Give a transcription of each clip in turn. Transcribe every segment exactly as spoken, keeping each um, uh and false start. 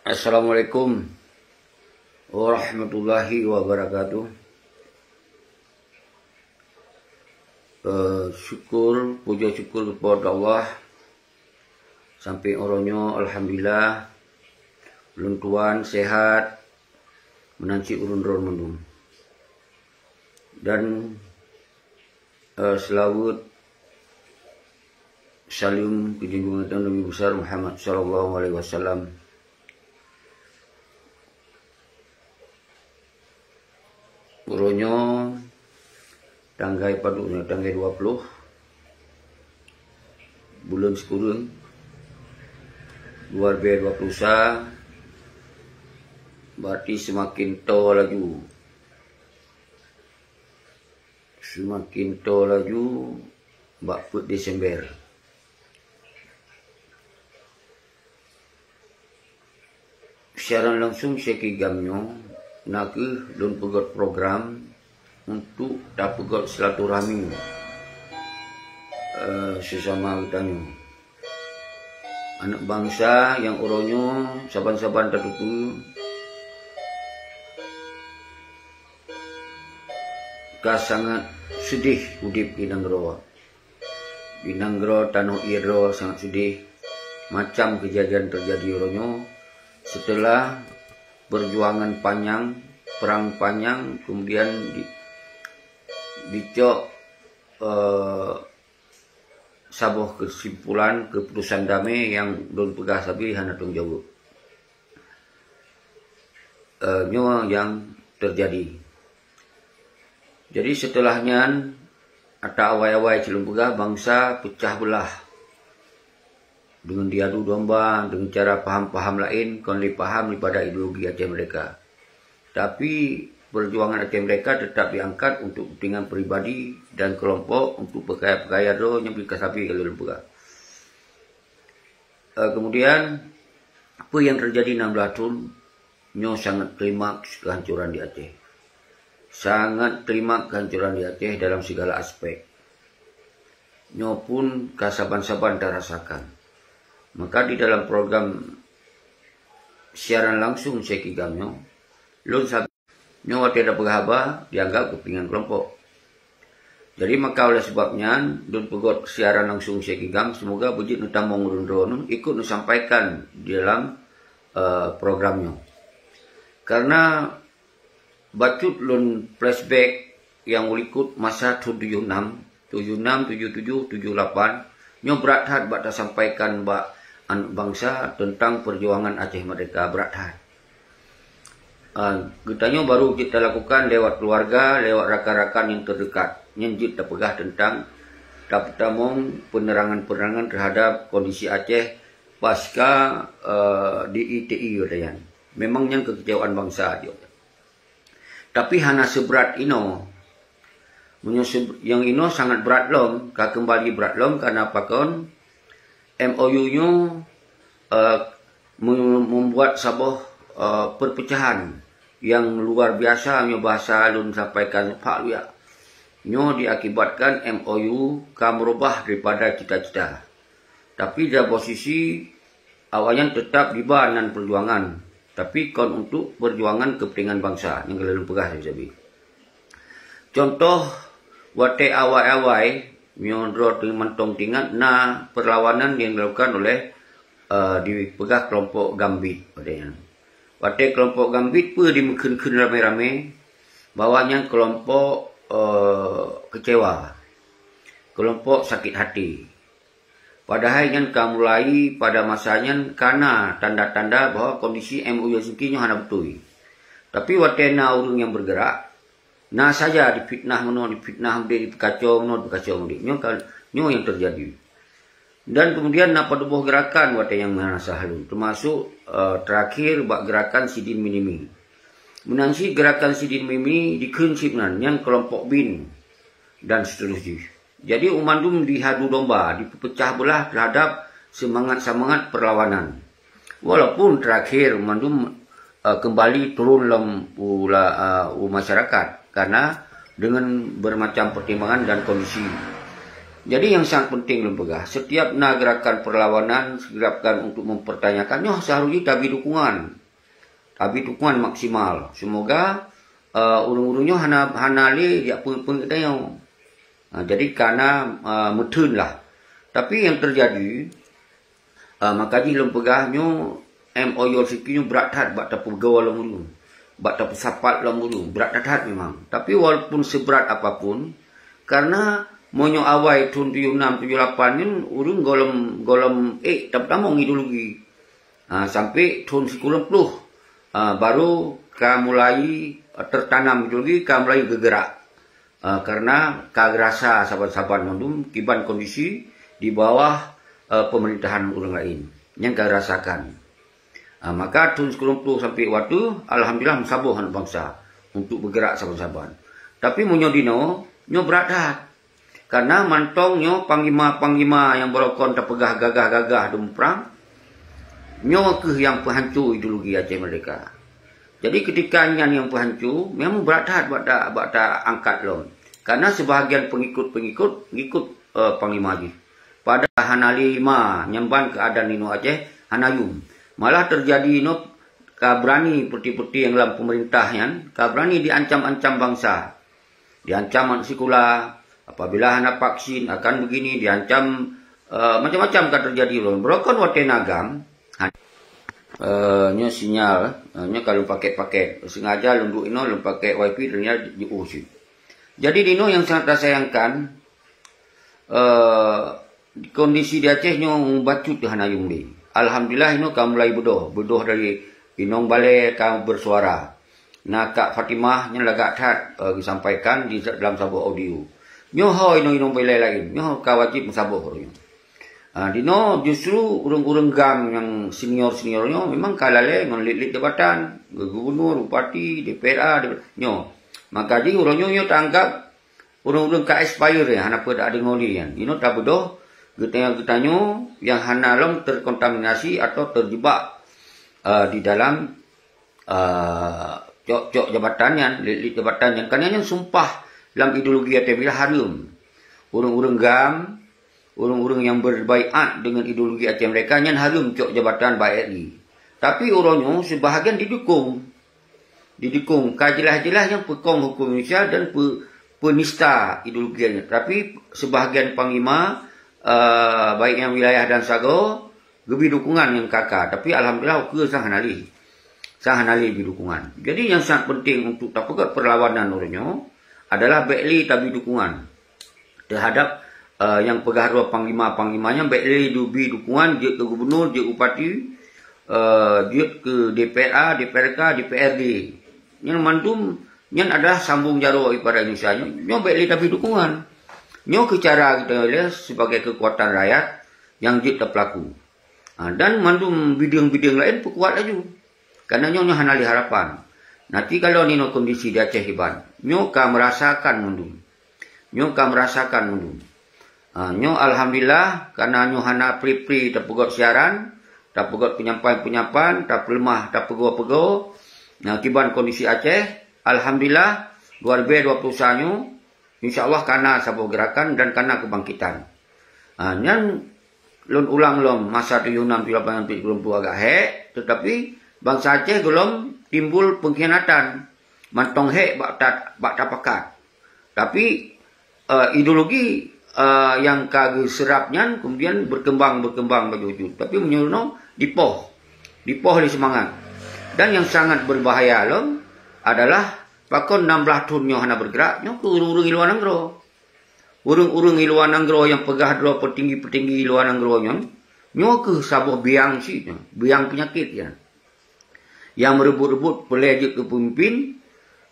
Assalamualaikum warahmatullahi wabarakatuh. Eh, syukur, puja syukur kepada Allah. Sampai uroe nyoe, alhamdulillah, lôn tuan sehat, meunan cit ureuëng droe mandum. Dan, eh, seulaweuet saleuem keu junjungan Nabi besar Muhammad sallallahu alaihi wasallam. Uroe nyoe tanggai padub nyoe, tanggai dua puluh buleuen sikureueng dua ribu dua puluh sa, berarti seumaken toe laju. Seumaken toe laju bak peuet Desember. Siaran langsung Syekh Kigam nyoe na kheueh lôn peugét program untuk tapeugot silaturahmi, eh, sesama geutanyoe. Aneuëk bansa nyang uroe nyoe saban-saban tateupeue ka sangat seudeh udeb di nanggroe. Di nanggroe tanoh ie droe sangat seudeh. Macam keujadian teujadi uroe nyoe seuteulah peujuangan panyang, prang panyang, keumudian di, dicok, eh, saboh keusimpulan keuputosan damé nyang lôn peugah sabe hana tanggung jaweueb. Eh, nyoe nyang teujadi. Jadi, seuteulah nyan, ata awai-awai cit lôn peugah, bansa peucah beulah deungon diadu domba, deungon cara paham-paham laén, kon lé paham daripada ideologi Aceh Merdeka. Tapi, peujuangan Aceh Merdeka teutap diangkat untuk kepentingan pribadi dan keulompok untuk peukaya-peukaya droe nyang bri ka sabe ka lôn peugah. Eh, kemudian, apa nyang teujadi nam blah thon nyoe sangat klimaks keuhancoran di Aceh. Sangat klimaks keuhancoran di Aceh dalam segala aspek. Nyoe pun ka saban-saban tarasakan. Maka di dalam program siaran langsung Syekh Kigam nyoe, lôn sabe nyoe watée tapeugah haba dianggap keupentingan keulompok. Jadi maka oleh sebab nyan, lôn peugét siaran langsung Syekh Kigam, semoga beujeuet neutamong ureuëng droeneuh ikot neusampaikan di dalam, eh, program nyoe. Karena bacut lôn flashback nyang ulikot masa thon tujoh nam, tujoh nam, tujoh tujoh, tujoh lapan, nyoe brat that bak tasampaikan bak aneuëk bansa teuntang peujuangan Aceh Merdeka, brat that. Ah, geutanyoe baru jeuet talakukan lewat keuluwarga, lewat rakan-rakan nyang teudekat. Nyan jeuet tapeugah teuntang tapeutamong peunerangan-peunerangan teuhadap kondisi Aceh pasca, eh, di I T I watée nyan. Memang nyan keukeucewaan bansa jih. Tapi hana seubrat inoe. Meunyoe se-, nyang inoe sangat brat lom, ka keumbali brat lom, karena pakon M O U nyoe, eh, me-, membuat saboh, eh, perpecahan yang luar biasa, nyoe bahasa lôn sampaikan phak luyak. Nyoe diakibatkan M O U ka meurubah daripada cita-cita. Tapi di saboh sisi, awaknyan teutap diba nan peujuangan, tapi kon untuk peujuangan keupentingan bansa nyang ka lôn peugah sabe-sabe. Contoh, watée awai-awai, meunyoe droe mantong teuingat, na perlawanan yang dilakukan oleh, eh, dipeugah kelompok Gambit watée nyan. Watée kelompok Gambit peue dimeukheun-kheun ramé-ramé bahwa nyan kelompok, eh, keucewa, kelompok sakét hati. Padahai nyan ka mulai pada masa nyan ka na tanda-tanda bahwa kondisi M O U Helsinki nyoe hana beutôi. Tapi watée na ureuëng nyang bergerak, na saja difitnah meunoe, difitnah mudeh, dipeukaco meunoe, dipeukaco mudeh. Nyoe ka, nyoe nyang teujadi. Dan kemudian na padub boh gerakan watée nyang meunasah lom, termasuk, eh, terakhir bak gerakan Sidin Minimi. Meunan cit gerakan Sidin Minimi dikheun cit meunan, nyan kelompok bin dan seterusnya. Jadi, mandum dihadu domba, dipeucah beulah terhadap seumangat-seumangat perlawanan. Walaupun terakhir mandum, eh, keumbali turun lom u la-, eh, u masyarakat karena dengan bermacam pertimbangan dan kondisi. Jadi nyang sangat penting lôn peugah, setiap na gerakan perlawanan, gerakan untuk mempertanyakan, nyoe seharusnya tabi dukungan. Tabi dukungan maksimal. Semoga, eh, ureuëng-ureuëng nyoe hana, hana lé jak peungét-peungét tanyoe. Ha, jadi kana, eh, meutheun lah. Tapi nyang terjadi, Ah, maka jih lôn peugah nyoe, M O U Helsinki nyoe brat that bak tapeugoe lom ureuëng, bak tapeusapat lom ureuëng, brat that-that memang. Tapi walaupun seberat apapun, karena meunyoe awai thon tujoh enam tujoh lapan nyan ureuëng gohlom, gohlom ék tapeutamong ideologi. Ah, sampai thon sikureueng ploh, ah, baru ka mulai, ah, tertanam ideologi, ka mulai geugerak. Ah, karena ka geurasa saban-saban mandum kiban kondisi di bawah, eh, pemerintahan ureuëng laén nyang ka geurasakan. Ah, maka thon sikureueng ploh sampai watée, alhamdulillah meusaboh aneuk bansa untuk bergerak saban-saban. Tapi meunyoe dinoe, nyoe brat that. Karena mantong nyoe panglima-panglima nyang beurokon tapeugah gagah-gagah dum prang, nyoe kheueh nyang peuhanco ideologi Aceh Merdeka. Jadi ketika nyan nyang peuhanco, memang brat that bak ta, bak ta angkat lom. Karena sebahagian pengikut-pengikut ngikut, eh, panglima jih. Padahai hana lé ma nyang ban keuadaan inoe Aceh hana yum. Malah terjadi inoe ka berani peuti-peuti nyang lam pemerintah nyan, ka berani diancam-ancam bansa. Diancam aneuk sikula, apabila hana vaksin akan begini, diancam, eh, macam-macam ka terjadi lom. Beurokon watée na GAM, ha, eh, nyoe sinyal, eh, nyoe ka lôn paket-paket. Sengaja lôn duek inoe lôn paket wifi ternyata jiôh cit. Jadi dinoe nyang sangat tasayangkan, eh, kondisi di Aceh nyoe bacut hana yum lé. Alhamdulillah inoe ka mulai beudôh, beudôh dari inong balée ka bersuara. Na Kak Fatimah nyan lagak that, eh, disampaikan di dalam saboh audio. Nyoe ho inong-inong balée laén, nyoe ka wajéb meusaboh ureuëng nyoe. Ah, dinoe justru ureuëng-ureuëng GAM nyang senior-senior nyoe memang ka lalée ngon lit-lit jabatan, gubernur, bupati, D P R A, D P R, nyoe. Maka jih uroe nyoe, nyoe taanggab ureuëng-ureuëng ka expire nyan, hana peue dak deungoe lé nyan. Inoe tabeudôh geutanyoe-geutanyoe nyang hana lom terkontaminasi atau terjebak, eh, di dalam, eh, cok-cok jabatan nyan, lit-lit jabatan nyan. Karena nyan sumpah lam ideologi Aceh Merdeka hareuem. Ureuëng-ureuëng GAM, ureuëng-ureuëng nyang berbaiat dengan ideologi Aceh Merdeka nyan hareuem cok jabatan bak R I. Tapi uroe nyoe sibahagian didukung. Didukung. Ka jeulaih-jeulaih nyang peukong huköm Indonesia dan pe, penista ideologi nyan. Tapi sebahagian panglima, eh, baik nyang wilayah dan sagoe, geubri dukungan ngon K K. Tapi alhamdulillah ukeue sang hana lé. Sang hana lé bri dukungan. Jadi nyang sangat penting untuk tapeugöt perlawanan uroe nyoe adalah bék lé tabri dukungan. Teuhadap, eh, nyang peugah droe panglima-panglima nyan bék lé dubi dukungan jeuet keu gubernur, jeuet bupati, eh, jeuet keu D P R A, D P R K, D P R D. Nyan mandum nyan adalah sambung jaroe ibarat Indonesia nyoe. Nyoe bék lé tabri dukungan. Nyoe keu cara geutanyoe lé sibagai keukuatan rakyat nyang jeuet tapeulaku. Ha, dan mandum bideueng-bideueng laén peukuat laju. Karena nyoe, nyoe hana lé harapan. Nanti kalau ninoe kondisi di Aceh iban, nyoe ka merasakan mandum. Nyoe ka merasakan mandum. Ha, nyoe alhamdulillah, karena nyoe hana pri-pri tapeugöt siaran, tapeugöt penyampaian-penyampaian, tapeuleumah, tapeugoe-peugoe. Nah, kiban kondisi Aceh, alhamdulillah, dua ribu dua puluh satu nyoe, insya Allah kana saboh gerakan dan kana kebangkitan. Ha, nyan lôn ulang lom masa tujoh enam tujoh lapan sampai sikureueng ploh agak hék, tetapi bansa Aceh gohlom timbul pengkhianatan. Mantong hék bak ta, bak tapakat. Tapi, eh, ideologi, eh, nyang ka geuseurap nyan kemudian berkembang, berkembang bak jujur. Tapi meunyoe nyoe dipoh, dipoh lé seumangat. Dan nyang sangat berbahaya lom adalah pakon enam belas thon nyoe hana bergerak, nyoe keu ureuëng-ureuëng i luwa nanggroe. Ureuëng-ureuëng i luwa nanggroe nyang peugah droe peutinggi-peutinggi i luwa nanggroe nyan, nyoe kheueh saboh biang cit nyoe, biang peunyakét nyan. Nyang meureubot-reubot peureulée jeuet keu peumimpin,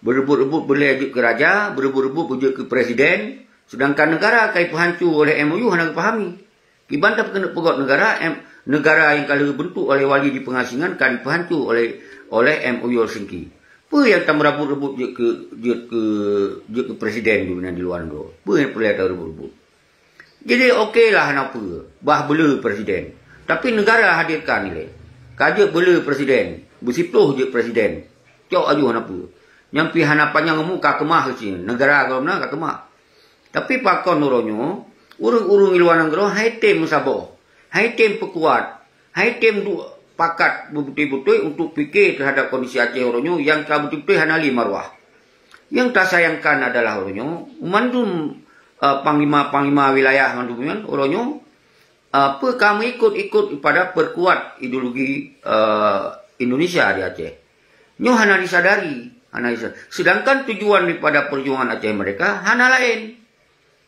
meureubot-reubot peureulée jeuet keu raja, meureubot-reubot jeuet keu presiden, seudangkan neugara ka jipeuhanco oleh M O U hana geupahami. Kiban tapeukeunong peugöt neugara, em, neugara nyang ka lheueh geubeuntuk oleh wali di pengasingan ka jipeuhanco oleh, oleh M O U Helsinki. Peue nyang tameurabot-rabot jeuet keu, jeuet keu, jeuet keu presiden di, di luwa nanggroe? Peue nyang peureulée tareubot-rebot? Jadi oke lah hana peue, bah beule presiden. Tapi neugara hadirkan ilée. Ka jeuet beule presiden, beusiploh jeuet presiden. Cok aju hana peue. Nyang pih hana panyang umu ka keumah keuci, neugara gohlom na ka keumah. Tapi pakon uroe nyoe, Ureuëng-ureuëng di luwa nanggroe hai tem meusaboh, hai tem peukuat, hai tem duek pakat beubeutôi-beutôi untuk pike teuhadap kondisi Aceh uroe nyoe nyang ka beutôi-beutôi hana lé marwah. Nyang tasayangkan adalah uroe nyoe, mandum, eh, panglima-panglima wilayah mandum nyan uroe nyoe, eh, peu ka meuikot-ikot pada peukuat ideologi, eh, Indonesia di Aceh. Nyoe hana disadari, hana disadari. Sedangkan tujuan daripada perjuangan Aceh Merdeka hana laén.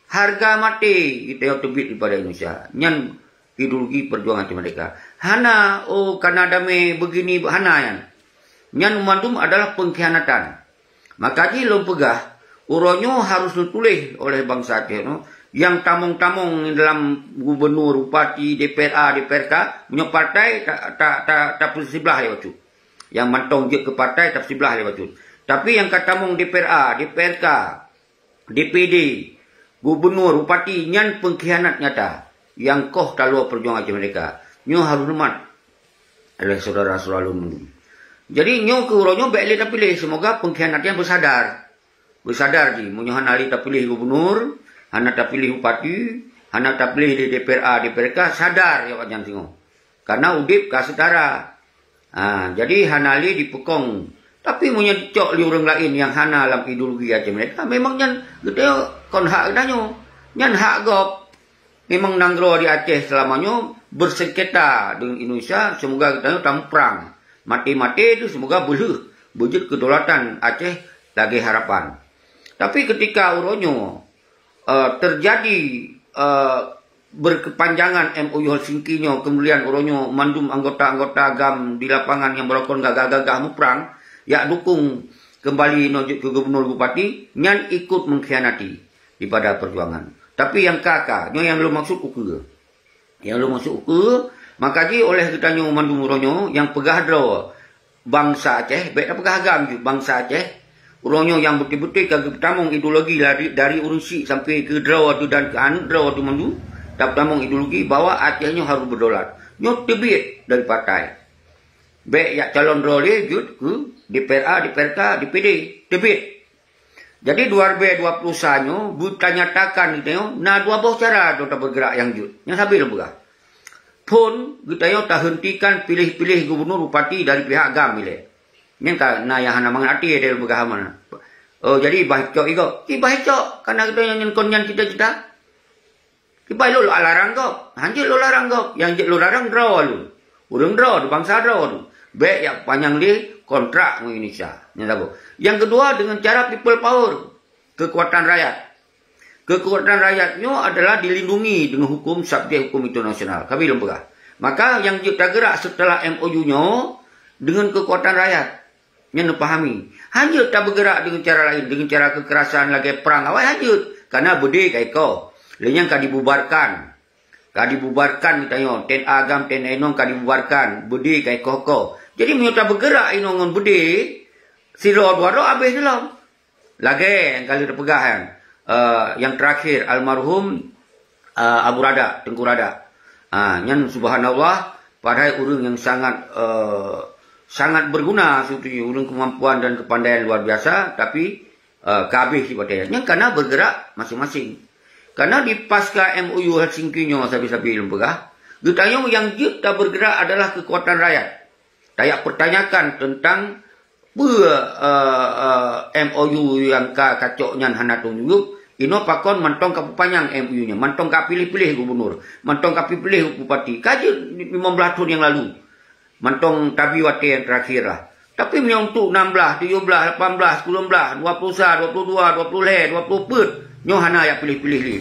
Harga maté geutanyoe teubiet daripada Indonesia. Nyan ideologi perjuangan Aceh Merdeka. Hana, oh, kana damé begini, hana nyan. Nyan mandum adalah pengkhianatan. Maka jih lôn peugah, uroe nyoe harus neutuléh oleh bansa Aceh nyoe, nyang tamong-tamong dalam gubernur, bupati, D P R A, D P R K, meunyoe partai ta-, ta-, ta-, tapeusiblah lé bacut. Nyang mantong jeuet keu partai tapeusiblah lé bacut. Tapi nyang ka tamong D P R A, D P R K, D P D, gubernur, bupati, nyan pengkhianat nyata nyang koh taloe perjuangan Aceh Merdeka. Nyoe harus neumat oleh syedara-syedara lôn mandum. Jadi, nyoe keu uroe nyoe bék lé tapiléh, seumoga pengkhianat nyan beusadar. Beusadar jih, meunyoe hana lé tapiléh gubernur, hana tapiléh bupati, hana tapiléh di D P R A, D P R K, sadar awaknyan singoh. Karena udeb ka seutara. Ha, jadi hana lé dipeukong. Tapi meunyoe dicok lé ureuëng laén nyang hana lam ideologi Aceh Merdeka, memang nyan geutanyoe kon hak geutanyoe. Nyan hak gob. Memang nanggroe di Aceh seulama nyoe beusengketa deungon Indonesia, seumoga geutanyoe tamuprang. Maté-maté teuh seumoga beulheueh beujeuet kedaulatan Aceh lagée harapan. Tapi keutika uroe nyoe, eh, teujadi, eh, beukeupanjangan M O U Helsinki nyoe, keumudian uroe nyoe mandum anggota-anggota GAM di lapangan nyang beulakon gagah-gagah muprang, jak dukong keumbali inoe jeuet keu gubernur bupati, nyan ikot mengkhianati daripada perjuangan. Tapi nyang ka-ka, nyoe nyang lôn maksud ukeue. Nyang lôn maksud ukeue, maka jih oleh geutanyoe mandum uroe nyoe nyang peugah droe bansa Aceh, bék tapeugah GAM jeuet, bansa Aceh. Uroe nyoe nyang beutôi-beutôi ka geupeutamong ideologi dari, dari ureuëng syiek sampai keu droe teuh dan keu aneuëk droe teuh mandum, tapeutamong ideologi bahwa Aceh nyoe harôh beudaulat. Nyoe teubiet dari partai. Bék jak calon droe lé jeuet keu D P R A, D P R K, D P D. Teubiet. Jadi, dua ribée dua ploh sa nyoe beutanyatakan geutanyoe na dua boh cara droe tabeugeurak nyang jeuet. Nyang sabe lôn peugah. Phon geutanyoe tahentikan piléh-piléh gubernur bupati dari pihak GAM ilée. Nyan ka na nyang hana mangat até lôn peugah meunan. Oh, jadi bah cok igob. Ih, bah cok, karena geutanyoe nyan kon nyan cita-cita. Kiban lôn larang gob, hanjeuet lôn larang gob, nyang jeuet lôn larang droe lôn. Ureuëng droe, bansa droe lôn. Bék jak panyang lé kontrak ngon Indonesia. Nyang saboh. Nyang keudua, dengan cara people power, kekuatan rakyat. Kekuatan rakyat nyoe adalah dilindungi dengan hukum, subjek hukum internasional. Ka bi lôn peugah. Maka nyang jeuet tagerak setelah M O U nyoe dengan kekuatan rakyat. Nyan neupahami. Hanjeuet tabeugerak deungon cara laén, deungon cara keukerasan lagée prang awai hanjeuet, kana beudé ka ikoh. Lé nyan ka dibubarkan. Ka dibubarkan geutanyoe, T N A GAM, T N A inong ka dibubarkan, beudé ka ikoh-koh. Jadi meunyoe tabeugerak inoe ngon beudé, sidroe dua droe abéh lom. Lagée nyang ka lheueh teupeugah nyan, eh, nyang teurakhir almarhum, eh, Abu Radak, Teungku Radak. Ah, nyan subhanallah, padahai ureuëng nyang sangat, eh, sangat berguna sebetulnya, ureuëng kemampuan dan kepandaian luar biasa, tapi, eh, ka abéh cit watée nyan. Nyan karena bergerak masing-masing. Karena di pasca M O U Helsinki nyoe sabe-sabe lôn peugah, geutanyoe nyang jeuet tabeugerak adalah kekuatan rakyat. Tajak pertanyakan tentang peue, eh, eh, M O U nyang ka kacok nyan hana teuh juyueb, inoe pakon mantong ka peupanyang M O U nyan, mantong ka piléh-piléh gubernur, mantong ka piléh bupati. Ka jeuet limong blaih thon nyang lalu, mantong tabi watée nyang teurakhir lah. Tapi meunyoe untuk enam belas, tujuh belas, lapan belas, sepuluh belas, dua puluh sa, dua puluh dua, dua puluh lhée, dua puluh peuet, nyoe hana jak piléh-piléh lé.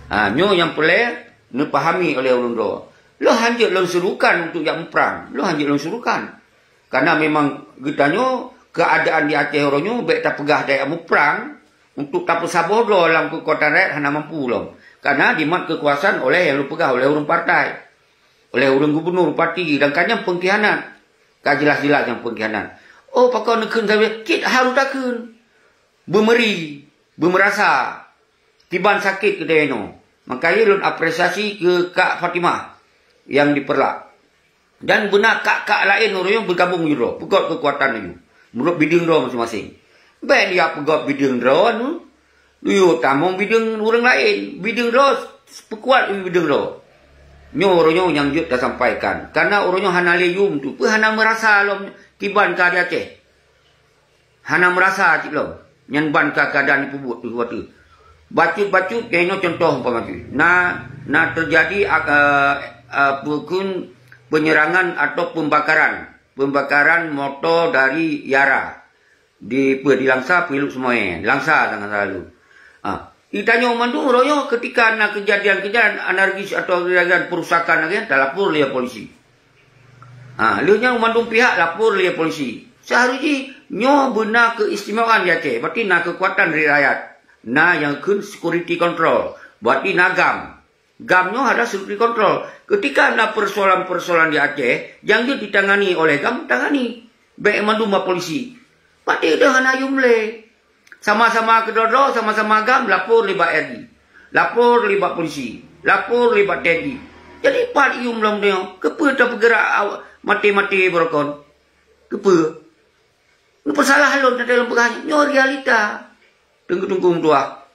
Ha, nyoe nyang peureulée neupahami oleh ureuëng droe. Lôn hanjeuet lôn suruhkan untuk jak muprang. Lôn hanjeuet lôn suruhkan. Karena memang geutanyoe keuadaan di Aceh uroe nyoe bék tapeugah tajak muprang untuk tapeusaboh droe lam keukuatan rakyat hana mampu lom. Karena dimat keukuasaan oleh nyang lôn peugah oleh ureuëng partai, oleh ureuëng gubernur, bupati, dan ka nyan pengkhianat. Ka jelas-jelas nyang pengkhianat. Oh, pakon neukheun sabe cit harôh takheun. Beumeuri, beumeurasa, kiban sakét keu teuh inoe. Maka lôn apresiasi keu Kak Fatimah nyang di Peureulak. Dan beuna kak-kak laén ureuëng nyang beugabong sidroe, peugöt keukuatan laju. Meunurot bideueng droe maséng-maséng. Bék jak peugöt bideueng droe nyoe, laju tamong bideueng ureuëng laén. Bideueng droe Peukuat ubé bideueng droe. Nyoe uroe nyoe nyang jeuet tasampaikan. Karena uroe nyoe hana lé yum tu. Peue hana meurasa lom kiban ka di Aceh. Hana meurasa cit lom. Nyan ban ka keadaan dipeubuet tu watèe. Bacut-bacut, keunoe contoh umpama jih. Na, na teujadi, a, a, a, peukun penyerangan atau pembakaran. Pembakaran moto dari Yara. Di, peue, di Langsa, Pilu Semoe. Langsa tangan selalu. Ha. Di tanyoe mandum uroe nyoe ketika na kejadian-kejadian anarkis atau kejadian perusakan lagèe nyan, talapor lé polisi. Ha, lheueh nyan mandum pihak lapor lé polisi. Seharusnya nyoe beuna keistimewaan di Aceh. Berarti na kekuatan dari rakyat. Na nyang kheun security control. Berarti na GAM. GAM nyoe ada security control. Ketika na persoalan-persoalan di Aceh, nyang jeuet ditangani oleh GAM, tangani. Bèk mandum bak polisi. Berarti deuh hana yum lé. Sama-sama keudroe-droe, sama-sama GAM, lapor lé bak R I. Lapor lé bak polisi. Lapor lé bak T N I. Jadi, pat yum lom nyoe. Keupeue tapeugerak awak maté-maté beurokon? Keupeue? Neupeusalah lôn teuntèe lôn peugah nyoe. Nyoe realita. Teungku-teungku meutuah.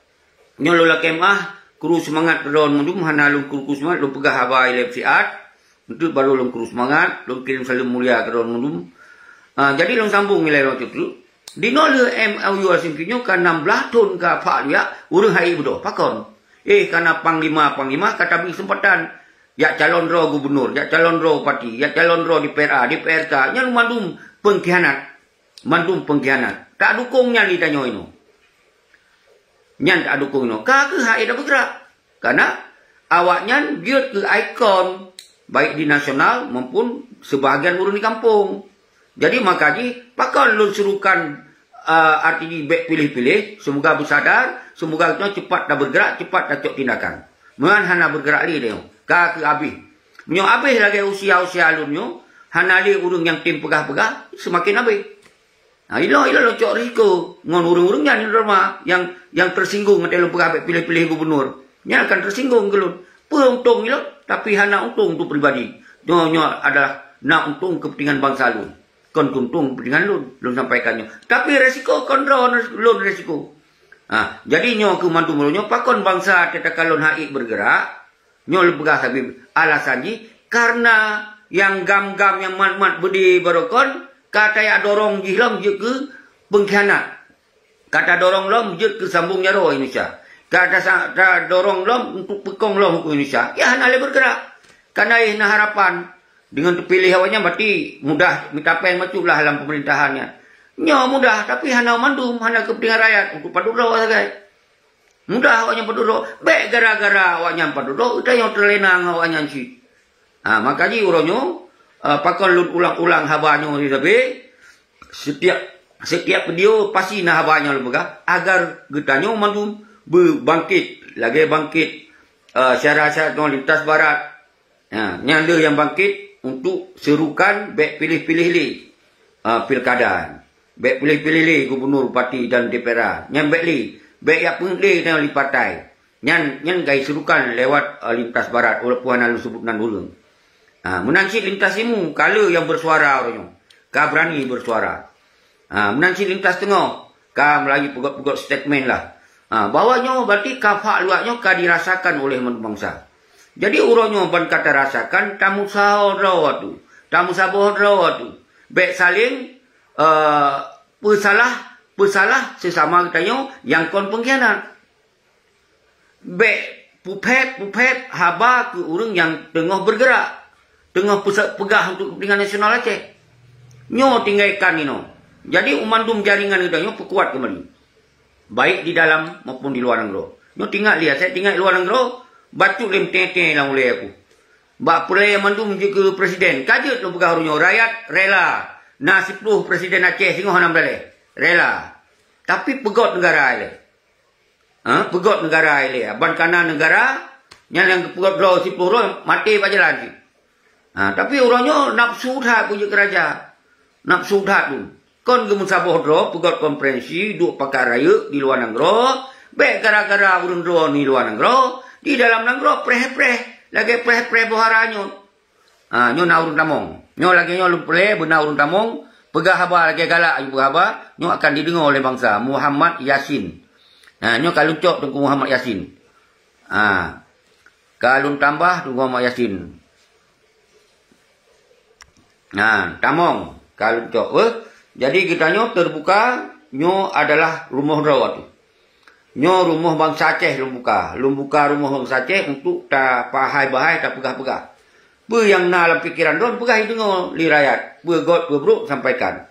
Nyoe lôn lakèe meu'ah, kru seumangat droe mandum, hana lôn kru-kru seumangat, lôn peugah haba ilèe siat. Eunteuk barô lôn kru seumangat, lôn kirém saleuem mulia keu droe mandum. Ah, jadi lôn sambông ilèe lôn teuk. Dinoe lheueh M O U Helsinki nyoe ka nam blaih thon ka phak liak, ureueng hai beudôh. Pakon? Eh, kana panglima-panglima ka tabri keuseumpatan. Jak calon droe gubunur, jak calon droe bupati, jak calon droe D P R A, D P R K, nyan mandum pengkhianat. Mandum pengkhianat. Tak dukung nyan di tanyoe inoe. Nyan tak dukung inoe. Ka keuh hai dah bergerak. Karena awaknyan jeuet keu ikon, baik di nasional maupun sebahagian ureueng di kampung. Jadi, maka jih, pakon lôn serukan, a, arti jih bèk piléh-piléh, semoga beusadar, semoga geutanyoe cepat dah bergerak, cepat dah cok tindakan. Meunan hana bergerak lé tanyoe. Ka keuh abéh. Meunyoe abéh lagèe usia-usia lôn nyoe, hana lé ureueng nyang tem peugah-peugah, seumaken abéh. Ha, ilôn, ilôn lôn cok risiko ngon ureueng-ureueng nyan, nyang, nyang tersinggung watèe lôn peugah bèk piléh-piléh gubunur. Nyan akan tersinggung keu lôn. Peue untông ilôn, tapi hana untông untuk pribadi. Nyoe, nyoe adalah na untông kepentingan bansa lôn. Kon keu untông kepentingan lôn, lôn sampaikan nyoe. Tapi resiko kon droe lôn resiko. Ha, jadi nyoe keuh mandum uroe nyoe, pakon bansa teuka lôn hai bergerak, Nyoe lôn peugah sabe alasan jih, karena nyang GAM-GAM nyang mat-mat beudé barokon ka tajak dorong jih lom jeuet keu pengkhianat. Ka tadorong lom jeuet keu sambong jaroe Indonesia. Ka tasa-, tadorong lom untuk peukong lom huköm Indonesia. Ya, hana lé bergerak. Karena na harapan. Deungon teupiléh awaknyan, berarti mudah mita péng masuklah lam pemerintahan nyan. Nyoe mudah, tapi hana mandum, hana keupeuntengan rakyat untuk padub droe sagai. Mudah awaknyan padub droe. Bèk gara-gara awaknyan padub droe, geutanyoe teulena ngon awaknyan cit. Ha, maka jih uroe nyoe, eh, pakon lôn ulang-ulang haba nyoe sabe, setiap, setiap video pasti na haba nyoe lôn peugah, agar geutanyoe mandum beubangkit, lagèe bangkit, eh, syedara-syedara lintas barat. Ha, nyan lé nyang bangkit untuk serukan bèk piléh-piléh lé, ha, pilkada. Bèk piléh-piléh lé gubunur, bupati dan D P R A. Nyan bèk lé, bèk jak peungeuet lé nyan di partai. Nyan, nyan ka jiserukan lewat, eh, lintas barat, walaupun hana lôn sebut nan ureueng. Ha, meunan cit lintas timu, ka lé nyang bersuara uroe nyoe. Ka berani bersuara. Ha, meunan cit lintas teungoh, ka mulai peugöt-peugöt statement lah. Ha, bahwa nyoe berarti ka phak luwat nyoe ka dirasakan oleh bansa. Jadi uroe nyoe ban ka tarasakan, tameusaho droe tu, tameusaboh droe tu. Bèk saléng, eh, peusalah, peusalah sesama geutanyoe nyang kon pengkhianat. Bèk peuphét-peuphét haba keu ureueng nyang teungoh bergerak, teungoh peusa-, peugah untuk kepentingan nasional Aceh. Nyoe tinggai kan inoe. Jadi, u mandum jaringan geutanyoe peukuat keumbali, baik di dalam maupun di luwa nanggroe. Nyoe tingat lé, asai tingat luwa nanggroe, bacut lé meutée-tée lam ulée aku. Bak peureulee mandum jeuet keu presiden, ka jeuet lôn peugah uroe nyoe, rakyat rela na siploh presiden Aceh singoh hana meudaleh. Rela. Tapi peugöt neugara ilée. Ha, peugöt neugara ilée. Ban kana neugara, nyan nyang geupeugöt droe siploh droe maté bak jalan cit. Ha, tapi uroe nyoe nafsu that beujeuet keu raja. Nafsu that tu. Kon geumeusaboh droe, peugöt konferensi, duek pakat rayeuk di luwa nanggroe, bèk gara-gara ureueng droe di luwa nanggroe, di dalam nanggroe preh-preh, lagèe preh-preh boh hara nyoe. Ha, nyoe na ureueng tamong. Nyoe lagèe nyoe lôn peureulée beuna ureueng tamong, peugah haba lagèe galak nyoe peugah haba, nyoe akan dideungoe lé bansa. Muhammad Yasin. Ha, nyoe ka leucok Teungku Muhammad Yasin. Ha. Ka lôn tambah Teungku Muhammad Yasin. Nah, tamong ka lôn cok, eh. Jadi geutanyoe teubuka, nyoe adalah rumoh droe tu. Nyoe rumoh bansa Aceh lôn buka. Lôn buka rumoh bansa Aceh untuk tapahai-bahai, tapeugah-peugah. Peue nyang na lam pikeran droe peugah jideungoe lé rakyat. Peue göt, peue brok sampaikan.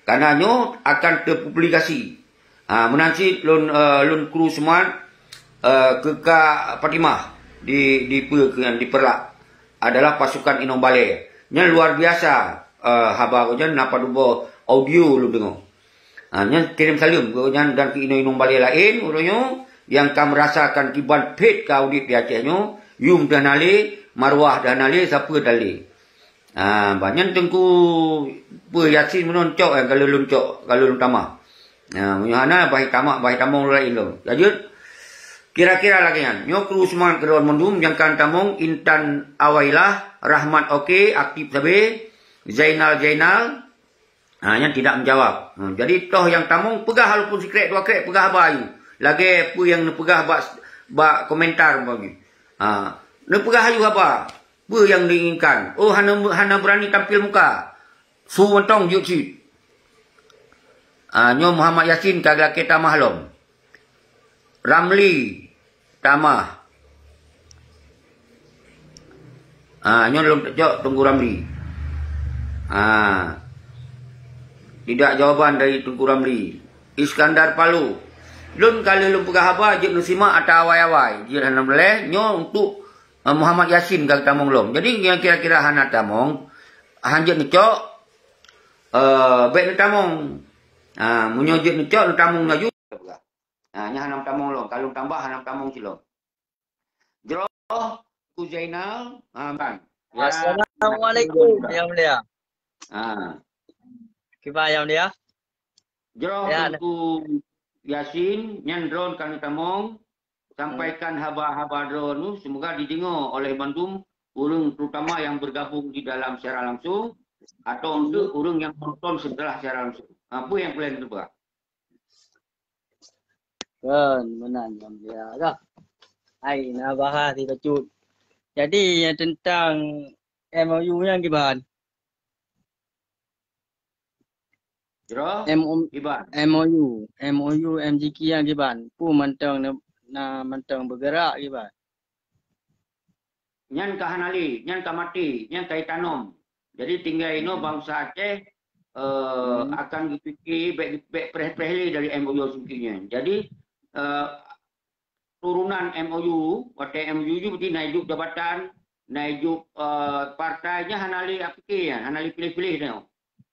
Karena nyoe akan teupublikasi. Ha, meunan cit lôn, eh, lôn kru seumat, eh, keu Kak Fatimah di, di peue keu nyan, di Peureulak. Adalah pasukan inong balée. Nyan luar biasa, eh, haba gobnyan na padub boh audio lôn deungoe. Ha, nyan kirém saleuem gobnyan dan keu inong-inong balée laén uroe nyoe nyang ka meurasakan kiban phét ka udeb di Aceh nyoe, yum dah na lé, marwah dah na lé, sapeue dah lé. Ah, bah nyan Teungku peue Yasin meunan cok, eh, ka lôn cok, ka lôn tamah. Ah, meunyoe hana bah tamah, bah tamong laén lom. Lanjut. Kira-kira lagée nyan. Nyoe kru seumangat keudroe mandum nyang ka tamong, Intan Awailah, Rahmat Oke, aktif sabe, Zainal Zainal, ha, nyan tidak menjawab. Ha, jadi toh nyang tamong peugah walaupun sikrek dua krek peugah haba ayue. Lagée peue nyang neupeugah bak, bak komentar umpama. Ha, neupeugah ayue haba. Peue nyang diinginkan? Oh, hana, hana beurani tampil muka. Su mantong jeuet cit. Ah, nyoe Muhammad Yasin ka geulakée tamah lom. Ramli tamah. Ah, nyoe lôn cok Teungku Ramli. Ah. Tidak jawaban dari Teungku Ramli. Iskandar Palu. Lôn ka lheueh lôn peugah haba jeuet neusimak ata awai-awai. Jeuet hana meuleh nyoe untuk Eh, Muhammad Yasin ka geutamong lom. Jadi, nyang kira-kira hana tamong, hanjeuet neucok, eh, bék neutamong. Ah, meunyoe jeuet neucok, neutamong laju. Ah, nyan hana tamong lom. Ka lôn tambah, hana tamong cit lom. Jroh, Teungku Zainal, ah, ban. Ya, Assalamualaikum, Yang Mulia. Ah. Kiban, Yang Mulia? Jroh, Ya, Teungku Yasin, nyan droen ka neutamong. Sampaikan haba-haba droeneuh, semoga dideungoe oleh bandum ureuëng, terutama yang bergabung di dalam siaran langsung atau untuk ureuëng yang menonton setelah siaran langsung. Ha, peue nyang peulén teupeugah? Kan, meunan nyang mulia dah. Hai, na bahas di bacut. Jadi, yang tentang M O U nyan kiban? Jroh, M O, kiban? M O U, M O U, M G K yang kiban. Peue mantong na, na mantong bergerak kiban. Nyan ka hana lé, nyan ka maté, nyan ka itanom. Jadi tinggai inoe bansa Aceh, eh, akan geupike bék, bék preh-preh lé dari M O U seuki nyan. Jadi, eh, turunan M O U, watée M O U berarti na idup jabatan, na idup, eh, partai, nyan hana lé apike nyan, hana lé piléh-piléh nyoe.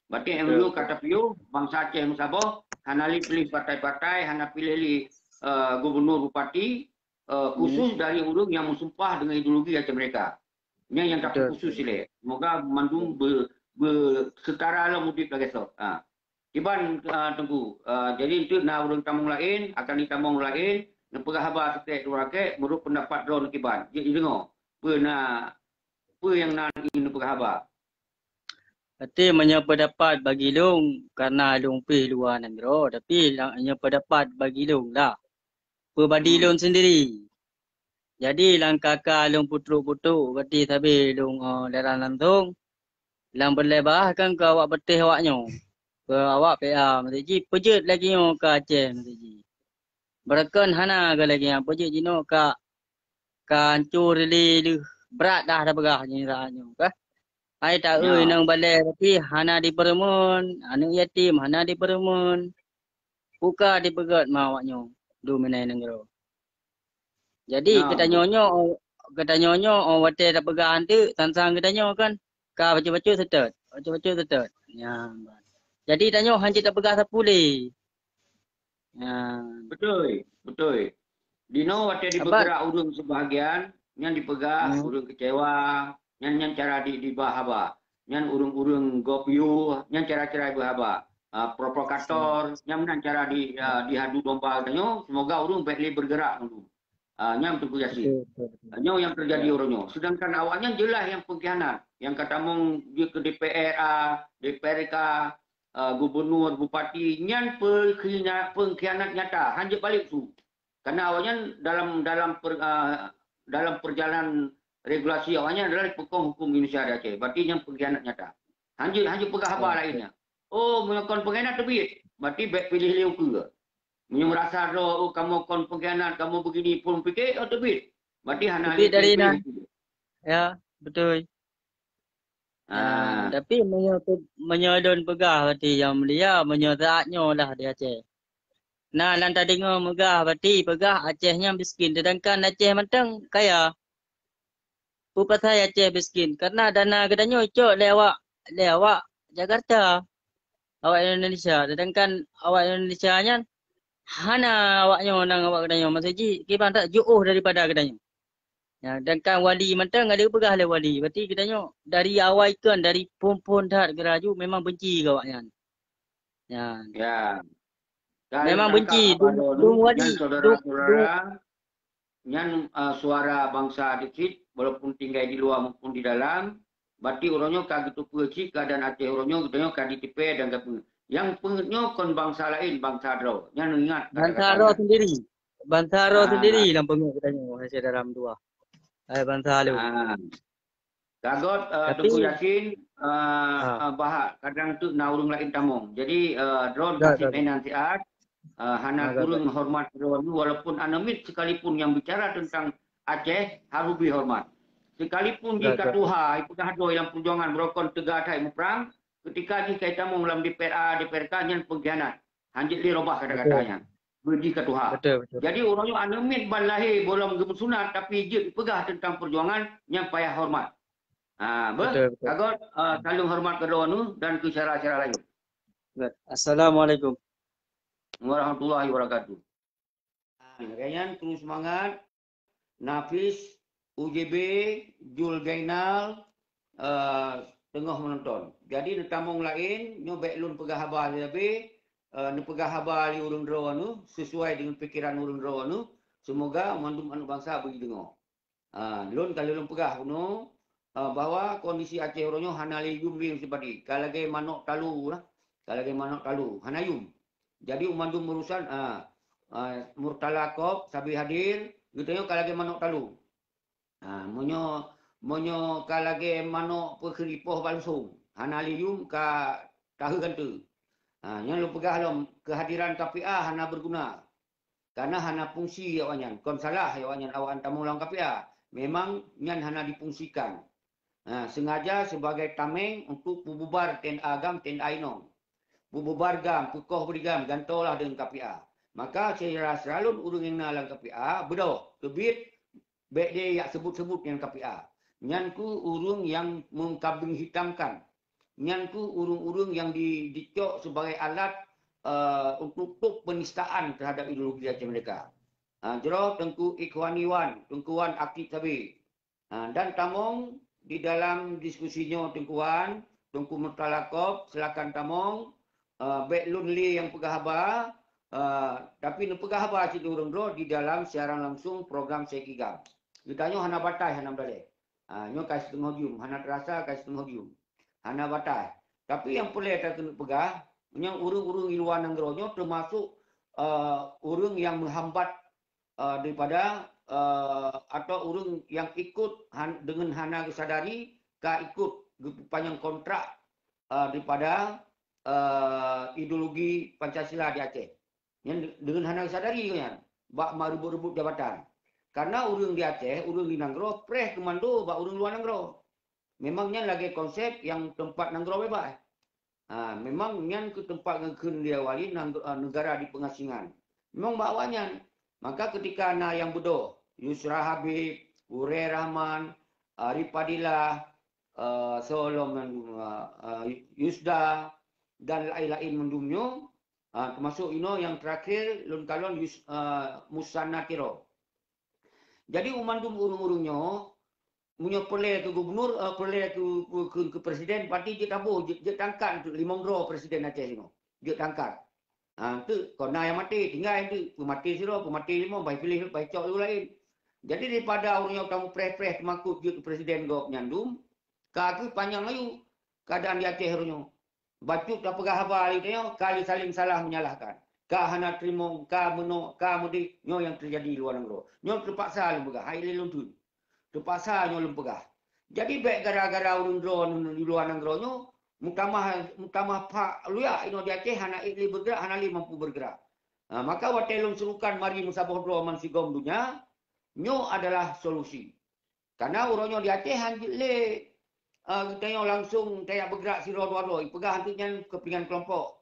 Berarti M O U ka tapiôh, bansa Aceh meusaboh, hana lé piléh partai-partai, hana piléh lé, eh, gubernur, bupati, eh, khusus dari ureuëng nyang meusumpah dengan ideologi Aceh Merdeka. Nyan nyang tapi khusus ilée. Semoga mandum be, be setara lom udeb lagée soe. Ha. Kiban, ah, Teungku. Ah, jadi enteuk na ureuëng tamong laén, akan itamong laén, neupeugah haba sikrék dua rakek, meunurot pendapat droeneuh kiban. Jeuet jideungoe. Peue na, peue nyang na ingin neupeugah haba? Berarti meunyoe pendapat bagi lôn, karena lôn pih luwa nanggroe, tapi la, nyoe pendapat bagi lôn lah. Peubadi lôn sendiri. Jadi lam kaka lôn putrok-putrok gati sabe lôn, eh, siaran langsung. Lam beulebah kan keu awak beuteh awak nyoe. Keu awak P A meusti jih, peujeuet lagée nyoe keu Aceh meusti jih. Beureukan hana keu lagée nyan, peujeuet jinoe ka, ka hancô lé lheueh brat dah tapeugah jih saat nyoe kah. Hai taeu inong balée tapi hana dipeureumeun, aneuëk yatim hana dipeureumeun. Buka dipeugét ma awak nyoe, dum inan nanggroe. Jadi, geutanyoe nyoe, geutanyoe nyoe, oh, watée tapeugah anteuk, sang-sang geutanyoe kan, ka bacut-bacut seutôt, bacut-bacut seutôt. Nyan. Jadi, tanyoe hanjeuet tapeugah sapeue lé. Nyan. Beutôi, beutôi. Dinoe watée dipeugah ureuëng sebahagian, nyan dipeugah ureuëng keucewa, nyan, nyan cara di, dibah haba. Nyan ureuëng-ureuëng gob yue, nyan cara-cara beuhaba. Ah, provokator, nyan meunan cara di, ah, dihadu domba tanyoe, semoga ureuëng bék lé bergerak dulu. Ah, nyan Teungku Yasin. Betul, betul, betul. Ah, nyoe nyang teujadi uroe nyoe. Sedangkan awaknyan jeulaih nyang pengkhianat, nyang ka tamong jeuet keu D P R A, D P R K, ah, gubernur, bupati, nyan pengkhianat, pengkhianat nyata, hanjeuet balek su. Karena awaknyan dalam, dalam per, ah, dalam perjalanan regulasi awaknyan adalah peukong hukum Indonesia di Aceh. Berarti nyan pengkhianat nyata. Hanjeuet, hanjeuet peugah haba laén nyan. Oh, meunyoe kon pengkhianat teubiet, berarti bèk piléh lé ukeue. Meunyoe meurasa droe, oh, kamoe kon pengkhianat, kamoe begini pun pike, oh, teubiet. Berarti hana lé dari ukeue. Ya, betul. Ah, tapi meunyoe, meunyoe lôn peugah berarti yang mulia, meunyoe saat nyoe lah di Aceh. Nah, lam tadeungoe meugah berarti peugah Aceh nyan miskin, sedangkan Aceh mantong kaya. Peue pasai Aceh miskin? Karena dana geutanyoe icok lé awak, lé awak Jakarta, awak Indonesia. Sedangkan awak Indonesia nyan hana awak nyoe nang awak geutanyoe. Maksud jih, kiban that jiôh daripada geutanyoe. Ya, sedangkan wali mantong ada peugah lé wali. Berarti geutanyoe dari awai kon, dari phon-phon that geuraju memang benci keu awak nyan. Ya. Ya. Memang benci, dum, dum wali, nyan saudara-saudara, nyan, uh, suara bansa di cit, walaupun tinggai di luwa maupun di dalam, berarti uroe nyoe ka geuteupeue cit keuadaan Aceh uroe nyoe, geutanyoe ka jitipée dan ka peue. Nyang peungeut nyoe kon bansa laén, bansa droe. Nyan ingat kata-kata nyan. Bansa droe sendiri. Bansa droe sendiri lam peungeut geutanyoe, hai syedara meutuah. Hai bansa lôn. Ah. Ka göt, eh, Teungku Yasin, eh, eh, bahak kadang teuk na ureuëng laén tamong. Jadi, eh, droe kasih mainan siat, eh, hana kureueng hormat droe, walaupun aneuk miet sekalipun nyang bicara tentang Aceh harus bri hormat. Sekalipun jih ka tuha, ipeugah droe lam peujuangan beurokon teuga that muprang, ketika jih ka itamong lam D P R A, D P R K nyan pengkhianat. Hanjeuet lé robah kata-kata nyan. Beujih ka tuha. Betul, betul. Jadi, uroe nyoe aneuk miet ban lahé bolom geumeusunat, tapi jeuet peugah teuntang peujuangan nyang payah hormat. Ha, beuh? Betul, betul. Ka göt, eh, saleuem hormat keu droeneuh dan keu syedara-syedara laén. Göt. Assalamualaikum. Warahmatullahi wabarakatuh. Ha, lagée nyan terus seumangat. Nafis, U J B, Jul Gainal, eh, teungoh meunonton. Jadi neutamong laén, nyoe bék lôn peugah haba lé, eh, neupeugah haba lé ureuëng droeneuh sesuai deungon pikeran ureuëng droeneuh. Seumoga mandum aneuk bansa beujideungoe. Ah, lôn ka lôn peugah bunoe, eh, bahwa kondisi Aceh uroe nyoe hana lé yum lé sipadi. Ka lagée manok talu lah. Ka lagée manok talu. Hana yum. Jadi, u mandum urusan, ah, ah, Murtala Kop, sabe hadir, geutanyoe ka lagée manok talu. Ah, meunyoe, meunyoe ka lagée manok peukheuripoh bak lusong, hana lé yum ka taheu ganteue. Ah, nyan lôn peugah lom, keuhadiran K P A hana beuguna. Karena hana fungsi awaknyan. Kon salah awaknyan, awaknyan tamong lam K P A. Memang nyan hana difungsikan. Ha, sengaja sebagai tameng untuk peububar T N A GAM, T N A inong. Peububar GAM, peukoh bri GAM, gantoe lah deungon K P A. Maka syedara-syedara lôn ureuëng nyang na lam K P A, beudôh, teubiet, bék lé jak seubut-seubut nyan K P A. Nyan keuh ureuëng nyang mengkambing hitamkan. Nyan keuh ureuëng-ureuëng nyang di, dicok sebagai alat, eh, untuk top penistaan terhadap ideologi Aceh Merdeka. Ha, jroh Teungku Ikhwani Wan, Teungku Wan aktif sabe. Ha, dan tamong di dalam diskusi nyoe Teungku Wan, Teungku Murtala Kop, silakan tamong. Eh, bék lôn lé nyang peugah haba, eh, tapi neupeugah haba cit ureuëng droe di dalam siaran langsung program Seki GAM. Geutanyoe hana batai, hana meudaleh. Ha, nyoe ka siteungoh jeuem, hana teurasa ka siteungoh jeuem. Hana batai. Tapi nyang peureulée takeuneuk peugah, nyang ureuëng-ureuëng di luwa nanggroe nyoe teumasuk, eh, ureuëng nyang meuhambat, eh, daripada, eh, atau ureuëng nyang ikut han-, deungon hana geusadari ka ikut geupeupanyang kontrak, eh, daripada, eh, ideologi Pancasila di Aceh. Nyan de-, deungon hana geusadari nyan bak meureubot-reubot jabatan. Karena ureuëng di Aceh, ureuëng di nanggroe preh keumando bak ureuëng luwa nanggroe. Memang nyan lagée konsep nyang teumpat nanggroe bebas. Ha, memang nyan keuh teumpat geukheun lé awali nang-, eh, negara di pengasingan. Memang bak awaknyan. Maka ketika na nyang beudôh, Yusra Habib, Uray Rahman, Arif Fadilah, eh, soe lom nyan, eh, Yusda, dan laén-laén mandum nyoe, ah, teumasuk inoe nyang teurakhir lôn kalon Yus-, eh, Musanna Tiro. Jadi, u mandum ureuëng-ureuëng nyoe, meunyoe peureulée keu gubunur, eh, peureulée keu, keu, keu, keu presiden, pati jeuet taboh, jeuet, jeuet tangkat limong droe presiden Aceh nyoe. Jeuet tangkat. Ha, teuk, kon na nyang maté, tinggai teuk, peumaté sidroe, peumaté limong, bah piléh, bah cok lé laén. Jadi, daripada ureuëng nyoe tameupreh-preh teumakot jeuet keu presiden gob nyan dum, ka kheueh panyang laju keuadaan di Aceh uroe nyoe. Bacut tapeugah haba lé tanyoe, ka lé saléng salah meunyalahkan. ka hana teurimong, ka meunoe, ka mudik, nyoe nyang teujadi luwa nanggroe. Nyoe teupaksa lôn peugah, hai lé lôn teun. Teupaksa nyoe lôn peugah. Jadi bék gara-gara ureuëng droe di luwa nanggroe nyoe mutamah mutamah phak luyak inoe di Aceh hana ék lé bergerak, hana lé mampu bergerak. Ha, maka watée lôn seurukan mari meusaboh droe bansigom donya, nyoe adalah solusi. Karena uroe nyoe di Aceh han jeuet lé uh, geutanyoe langsung tajak bergerak sidroe dua droe, ipeugah hantu nyan kepentingan kelompok.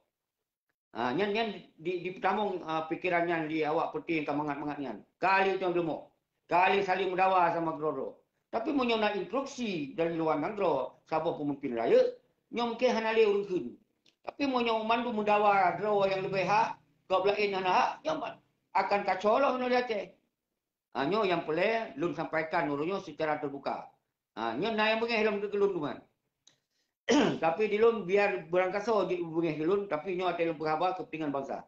Ha, nyan nyan di, dipeutamong uh, pikiran nyan di awak peuti nyang ka mangat-mangat nyan. Ka lé cong deumok, ka lé saling meudawa sama keudroe-droe. Tapi meunyoe na instruksi dari luwa nanggroe saboh peumimpin rayeuk, nyoe mungken hana lé ureuëng kheun. Tapi meunyoe mandum meudawa droe nyang leubeh hak, gob laén hana hak, nyoe akan kacau lom inoe di Aceh. Ha, nyoe nyang peureulée lôn sampaikan uroe nyoe seucara teubuka. Ha, nyoe na nyang beungéh lom keu lôn teuma. Tapi di lôn biar beurangkasoe jeuet beungéh keu lôn, tapi nyoe watée lôn peuhaba keupeuntengan bansa.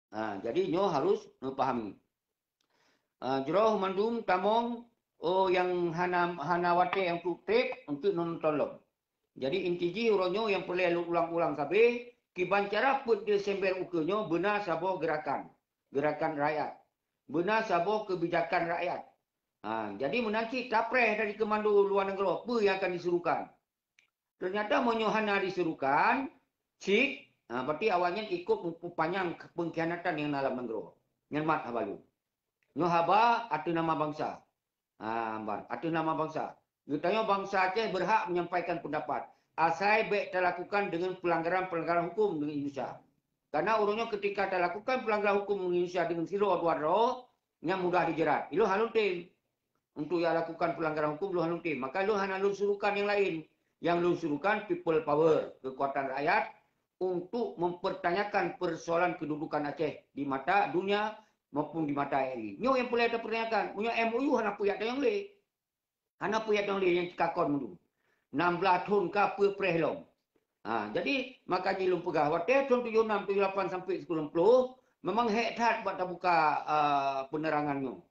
Ha, jadi nyoe harus neupahami. Ha, jroh mandum tamong, oh nyang hana hana watée nyang treb untuk nonton lom. Jadi inti jih uroe nyoe nyang peureulée lôn ulang-ulang sabe, kiban cara peuet di sembel ukeue nyoe beuna saboh gerakan, gerakan rakyat. Beuna saboh keubijakan rakyat. Ha, jadi meunan cit tapreh dari keumando luwa nanggroe peue nyang akan diserukan. Ternyata meunyoe hana diserukan, cit, ha, berarti awaknyan ikut meupeupanyang peungkhianatan nyang na lam nanggroe. Nyan mat haba lôn. Nyoe haba ateueh nama bansa. Ha, ban, ateueh nama bansa. Geutanyoe bansa Aceh berhak menyampaikan pendapat. Asai bék talakukan dengan pelanggaran-pelanggaran hukum dengan Indonesia. Karena uroe nyoe ketika talakukan pelanggaran hukum dengan Indonesia dengan sidroe dua droe, nyan mudah dijerat. Ilôn hana lôn tem. Untuk yang lakukan pelanggaran hukum, lôn hana lôn tem. Maka lôn hana lôn suruhkan yang lain. Yang lôn suruhkan people power, kekuatan rakyat untuk mempertanyakan persoalan kedudukan Aceh di mata dunia maupun di mata R I. Nyoe nyang peureulée tapertanyakan. Meunyoe M O U hana peue jak tanyong lé. Hana peue jak tanyong lé nyang cit ka kon meundu. Nam blaih thon ka peue preh lom. Ha, jadi maka jih lôn peugah watée thon tujoh nam, tujoh lapan sampai sikureueng ploh memang hék that bak tabuka uh, penerangan nyoe.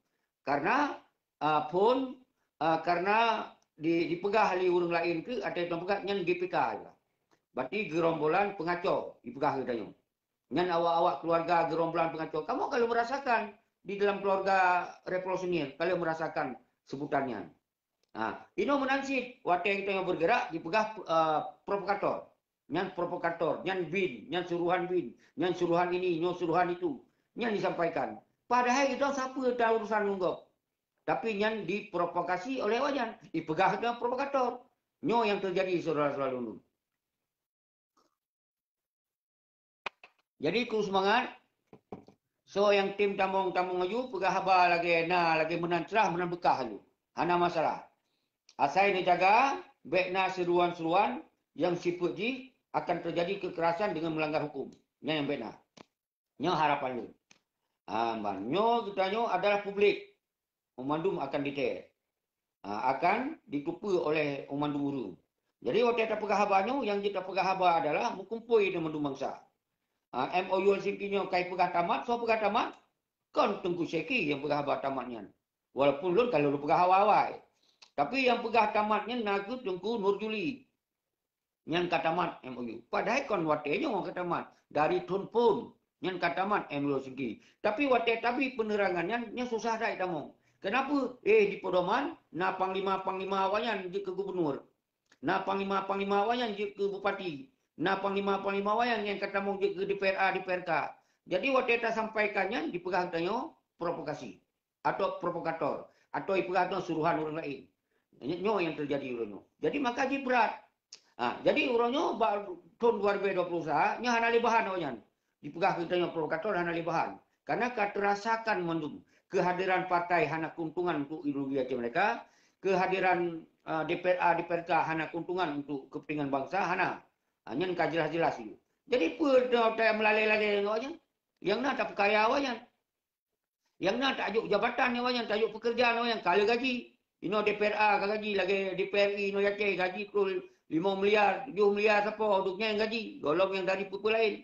Karena uh, phon uh, karena di, dipeugah lé ureuëng laén keu ateueh tuan peugah nyan G P K. Berarti gerombolan pengacau dipeugah geutanyoe. Nyan awak-awak keluarga gerombolan pengacau. Kamoe ka lheueh merasakan di dalam keluarga revolusioner, ka lheueh merasakan sebutan nyan. Ha, inoe meunan cit, watée geutanyoe bergerak dipeugah uh, provokator. Nyan provokator, nyan bin, nyan suruhan bin, nyan suruhan ini, nyoe suruhan itu. Nyan disampaikan. Padahai geutanyoe sapeue ta urusan ngon gob. Tapi nyan diprovokasi oleh awaknyan. Dipeugah geutanyoe provokator. Nyoe nyang teujadi saudara-saudara lôn. Jadi kru seumangat, soe nyang tem tamong-tamong laju, peugah haba lagée na, lagée meunan crah, meunan beukah laju. Hana masalah. Asai neujaga, bék na seuruan-seuruan nyang sifeuet jih akan teujadi keukerasan deungon meulanggar huköm. Nyan nyang bék na. Nyoe harapan lôn. Ha, ban nyoe geutanyoe adalah publik. Mandum akan dite-, ha, akan ditupeue oleh mandum ureuëng. Jadi watée tapeugah haba nyoe, nyang jeuet tapeugah haba adalah meukumpôi deungon mandum bansa. Ha, M O U Helsinki nyoe kai peugah tamat, soe peugah tamat? Kon Teungku Syeki nyang peugah haba tamat nyan. Walaupun lôn ka lôn peugah awai-awai. Tapi nyang peugah tamat nyan na kheueh Teungku Nur Juli. Nyan ka tamat M O U. Padahai kon watée nyoe ka tamat. Dari thon phon nyan ka tamat M O U Helsinki. Tapi watée tabi penerangan nyan, nyan susah that tamong. Kenapa? Eh, di pedoman, na panglima-panglima awaknyan jeuet keu gubunur. Na panglima-panglima awaknyan jeuet keu bupati. Na panglima-panglima awaknyan nyang ka tamong jeuet keu D P R A, D P R K. Jadi watée tasampaikan nyan dipeugah geutanyoe provokasi atau provokator atau ipeugah geutanyoe suruhan ureuëng laén. Nyoe nyang teujadi uroe nyoe. Jadi maka jih brat. Ha, jadi uroe nyoe bak thon dua ribu dua puluh satu nyoe hana lé bahan awaknyan. Dipeugah geutanyoe provokator hana lé bahan. Karena ka teurasakan mandum kehadiran partai hana keuntungan untuk ideologi Aceh Merdeka, kehadiran uh, D P R A, D P R K hana keuntungan untuk kepentingan bangsa, hana. Ha, nyan ka jelas-jelas itu. Jadi peue teuka melalée-lalée ngon awaknyan? Nyang na tapeukaya awaknyan. Nyang na tajok jabatan ngon awaknyan, tajok peukeurjaan ngon awaknyan, ka lheueh gaji. Inoe D P R A ka gaji, lagée D P R I inoe Aceh gaji pukul limong miliar, tujoh miliar sapo, duek nyan gaji, gohlom nyang dari peue-peue laén.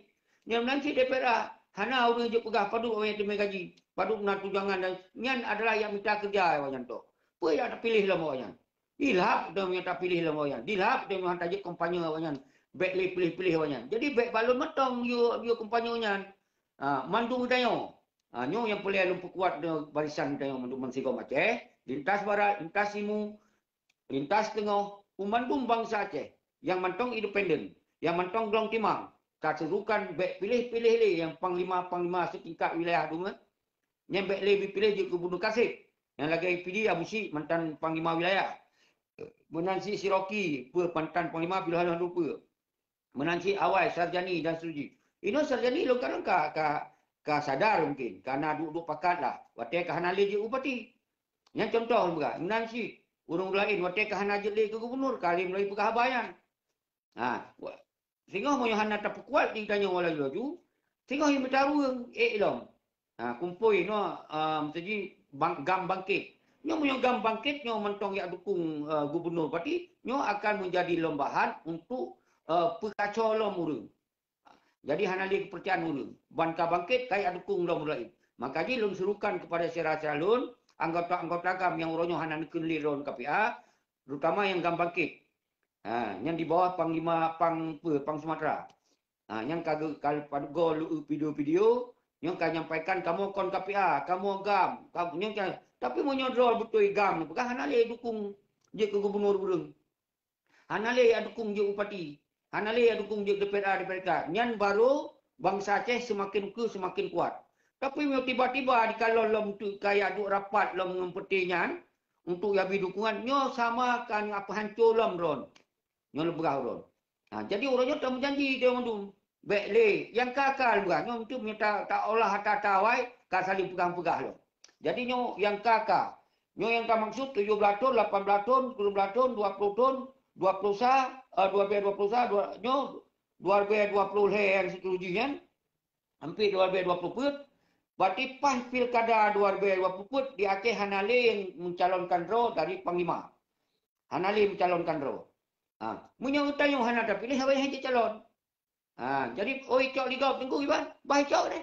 Nyan meunan cit D P R A, hana ureuëng jeuet peugah padub awaknyan teumé gaji, padub na tunjangan dan nyan adalah nyang mita keureuja awaknyan tok. Peue nyang tapiléh lom awaknyan? Dilhab teuma nyang tapiléh lom awaknyan. Dilhab teuma nyang tajok kampanye awaknyan Bék lé piléh-piléh awaknyan. Jadi bék balon mantong yue, yue kampanye nyan. Ha, mandum geutanyoe. Ha, nyoe nyang peureulée lôn peukuat nyoe barisan geutanyoe mandum bansigom Aceh, lintas barat, lintas timu, lintas teungoh, u mandum bansa Aceh nyang mantong independen, nyang mantong glong timang, ka seurukan bék piléh-piléh lé nyang panglima-panglima seutingkat wilayah dum nyan. Nyan bék lé piléh jeuet gubunur kaseb. Nyang lagée Pidie Abusyik mantan panglima wilayah. Meunan si Siroki peue mantan panglima piloh lôn lupa. Meunan si Awai, Sarjani dan seterusnya. Inoe Sarjani lôn kalon ka, ka, ka sadar mungkin, ka na duek-duek pakat lah. Watée ka hana lé jeuet bupati. Nyan contoh lôn peugah. Meunan si ureuëng laén watée ka hana jeuet lé keu gubunur, ka lé mulai peugah haba nyan. Ha, wa-, singoh meunyoe hana tapeukuat di tanyoe laju-laju, singoh ie meutareueng ék lom. Ha, kumpôi nyoe, um, teuji bang-, GAM bangkit. Nyoe meunyoe GAM bangkit, nyoe mantong jak dukung, eh, gubunur bupati, nyoe akan menjadi lom bahan untuk, eh, peukaco lom ureuëng. Jadi hana lé keupercayaan ureuëng. Ban ka bangkit, ka jak dukung lom ureuëng laén. Maka jih lôn serukan kepada syedara-syedara lôn, anggota-anggota GAM nyang uroe nyoe hana neukheun lé droe K P A, terutama nyang GAM bangkit. Ha, nyan di bawah panglima pang, pang Sumatera. Ha, nyan ka ge-, ka padub go leu video-video, nyoe ka nyampaikan kamoe kon K P A, kamoe GAM, kam-, nyoe ka, tapi meunyoe droe beutôi GAM, peugah hana lé dukung jeuet keu gubunur ureuëng. Hana lé jak dukung jeuet bupati. Hana lé jak dukung jeuet D P R A, D P R K. Nyan baru bansa Aceh seumaken ukeue, seumaken kuat. Tapi meunyoe tiba-tiba dikalon lom untuk kaya duek rapat lom ngon peuti nyan, untuk jabi dukungan, nyoe sama kan apa hanco lom droe. Nyoe lôn peugah droe. Ha, jadi uroe nyoe tameujanji dia mandum. Bék lé, nyang ka-ka lôn peugah, nyoe untuk meunyoe ta, ta olah ata-ata awai, ka saling peugah-peugah lom. Jadi nyoe nyang ka-ka. Nyoe nyang tamaksud tujoh blaih thon, lapan blaih thon, sepuluh blaih thon, dua puluh thon, dua puluh sa, eh, dua ribu dua puluh sa, dua, nyoe dua ribu dua puluh lhée nyang sikureueng jih nyan, hampir dua ribu dua puluh peuet, berarti pas pilkada dua ribu dua puluh peuet di Aceh hana lé nyang mencalonkan droe dari panglima. Hana lé mencalonkan droe. Ha, meunyoe geutanyoe hana tapiléh, awai hana jicalon. Ha, jadi, oi cok ligop teungku iban, bah cok deh.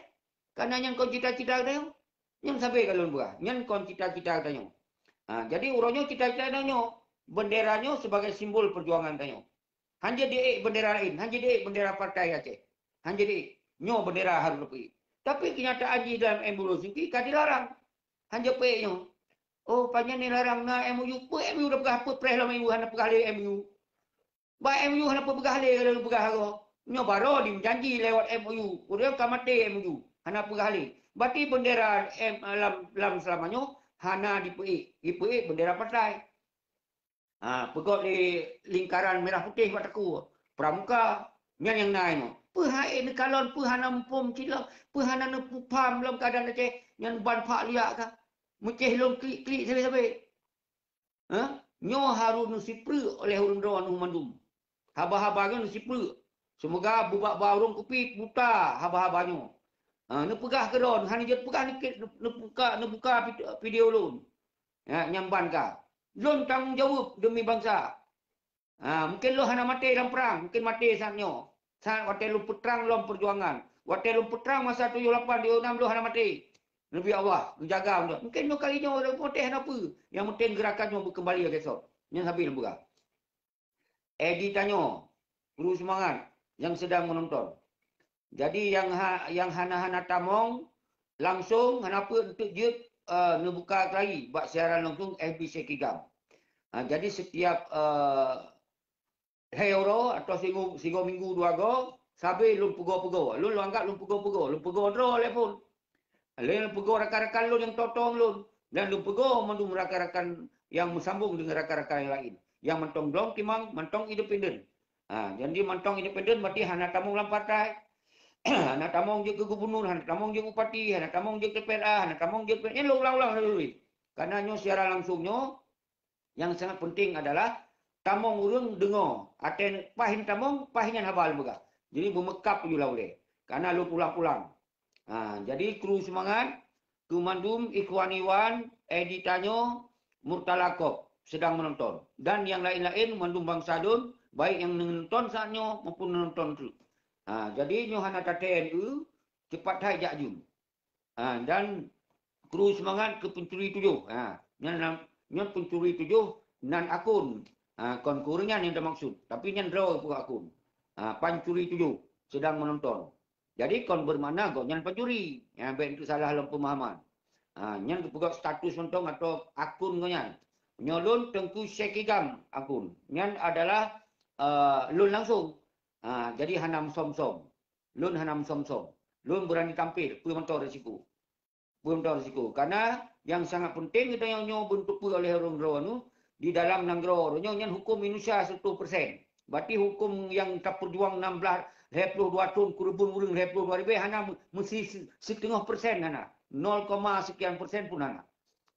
Karena nyan kon cita-cita geutanyoe. Nyan sabe ka lôn peugah, nyan kon cita-cita geutanyoe. Ha, jadi uroe nyoe cita-cita geutanyoe, bendera nyoe sebagai simbol perjuangan geutanyoe. Hanjeuet diék bendera laén, hanjeuet diék bendera partai Aceh. Hanjeuet diék. Nyoe bendera harôh leupeuék. Tapi kenyataan jih dalam M O U Helsinki ka dilarang. Hanjeuet peuék nyoe. Oh, pajan dilarang na M O U. Peue M O U tapeugah, peue preh lom M O U hana peugah lé M O U. Bak M O U hana peugah lé, kalau peugah agoe. Nyoe baroe dimeujanji lewat M O U. Ureuëng ka maté M O U. Hana peugah lé. Berarti bendera M-, lam, lam seulama nyoe hana dipeuék. Dipeuék bendera partai. Ha, peugöt lé lingkaran merah putih bak takue. Pramuka, nyan nyang na inoe. Peue hai neukalon, peue hana muphom cit lom, peue hana neupeupham lom keuadaan Aceh, nyan ban phak liak ka. Meucéh lôn klik-klik sabe-sabe. Ha? Nyoe harôh neusipreuk oleh ureuëng droe nyoe mandum. Haba-haba nyoe neusipreuk. Seumoga bubak ba ureuëng kupi buta haba-haba nyoe. Ha, neupeugah keudroe, hana jeuet peugah neukét, neubuka, neubuka vid-, video lôn. Ya, nyang ban ka. Lôn tanggong jaweueb deumi bansa. Ha, mungken lôn hana maté lam prang, mungken maté saat nyoe. Saat watée lôn peutrang lom peujuangan. Watée lôn peutrang masa tujoh lapan, tujoh enam lôn hana maté. Nabi Allah geujaga ulôn. Mungken nyoe kali nyoe lôn maté hana peue. Nyang penting gerakan nyoe beukeumbali lagée soe. Nyan sabe lôn peugah. Edi tanyoe, kru seumangat nyang seudang meunonton. Jadi nyang ha-, nyang hana-hana tamong langsong, hana peuet eunteuk jeuet, eh, neubuka keurai bak siaran langsong F B C Kigam. Ha, jadi setiap, eh, lhée uroe atawa singoh, singoh minggu dua goe, sabe lôn peugoe-peugoe. Lôn, lôn anggab lôn peugoe-peugoe, lôn peugoe droe lé phon. Lôn peugoe rakan-rakan lôn nyang totong lôn, dan lôn peugoe mandum rakan-rakan nyang meusambong deungon rakan-rakan nyang laén. Nyang mantong glong timang, mantong independen. Ha, jadi mantong independen berarti hana tamong lam partai. Hana tamong jeuet keu gubunur, hana tamong jeuet bupati, hana tamong jeuet keu D P R A, hana tamong jeuet keu, nyan lôn ulang-ulang lagée. Karena nyoe siaran langsong nyoe, nyang sangat penting adalah tamong ureuëng deungoe. Até paih tamong, paih nyan haba lôn peugah. Jadi beumeukab laju lam ulée. Karena lôn ulang-ulang. Ha, jadi kru seumangat, keu mandum ikhwan Iwan, Edi Tanyoe, Murtala Kop seudang meunonton. Dan nyang laén-laén mandum bansa lôn, baik nyang neunonton saat nyoe maupun neunonton treuk. Ha, jadi nyoe hana taté N U, cepat hai jak jeuem. Ha, dan kru seumangat keu pencuri tujoh. Ha, nyan, nyan pencuri tujoh nan akun. Ha, kon keu ureuëng nyan nyang tamaksud, tapi nyan droe peuet akun. Ha, pancuri tujuh sedang menonton. Jadi kon bermakna gobnyan pancuri. Ya, bèk teusalah lom pemahaman. Ha, nyan geupeugah status mantong atau akun gobnyan. Nyoe lôn Teungku Syekh Igam akun. Nyan adalah, eh, lôn langsung. Ha, jadi hana meusom-som. Lôn hana meusom-som. Lôn berani tampil, peue mantong risiko. Peue mantong risiko. Karena nyang sangat penting geutanyoe nyoe beuteupeue oleh ureuëng droeneuh di dalam nanggroe nyoe nyan huköm Indonesia seratus persen. Berarti huköm nyang tapeujuang enam belas, lhèe ploh dua thon keureubeuen ureuëng lhèe ploh dua ribèe hana meusi se-, siteungoh persen hana. Nol koma sekian persen pun hana.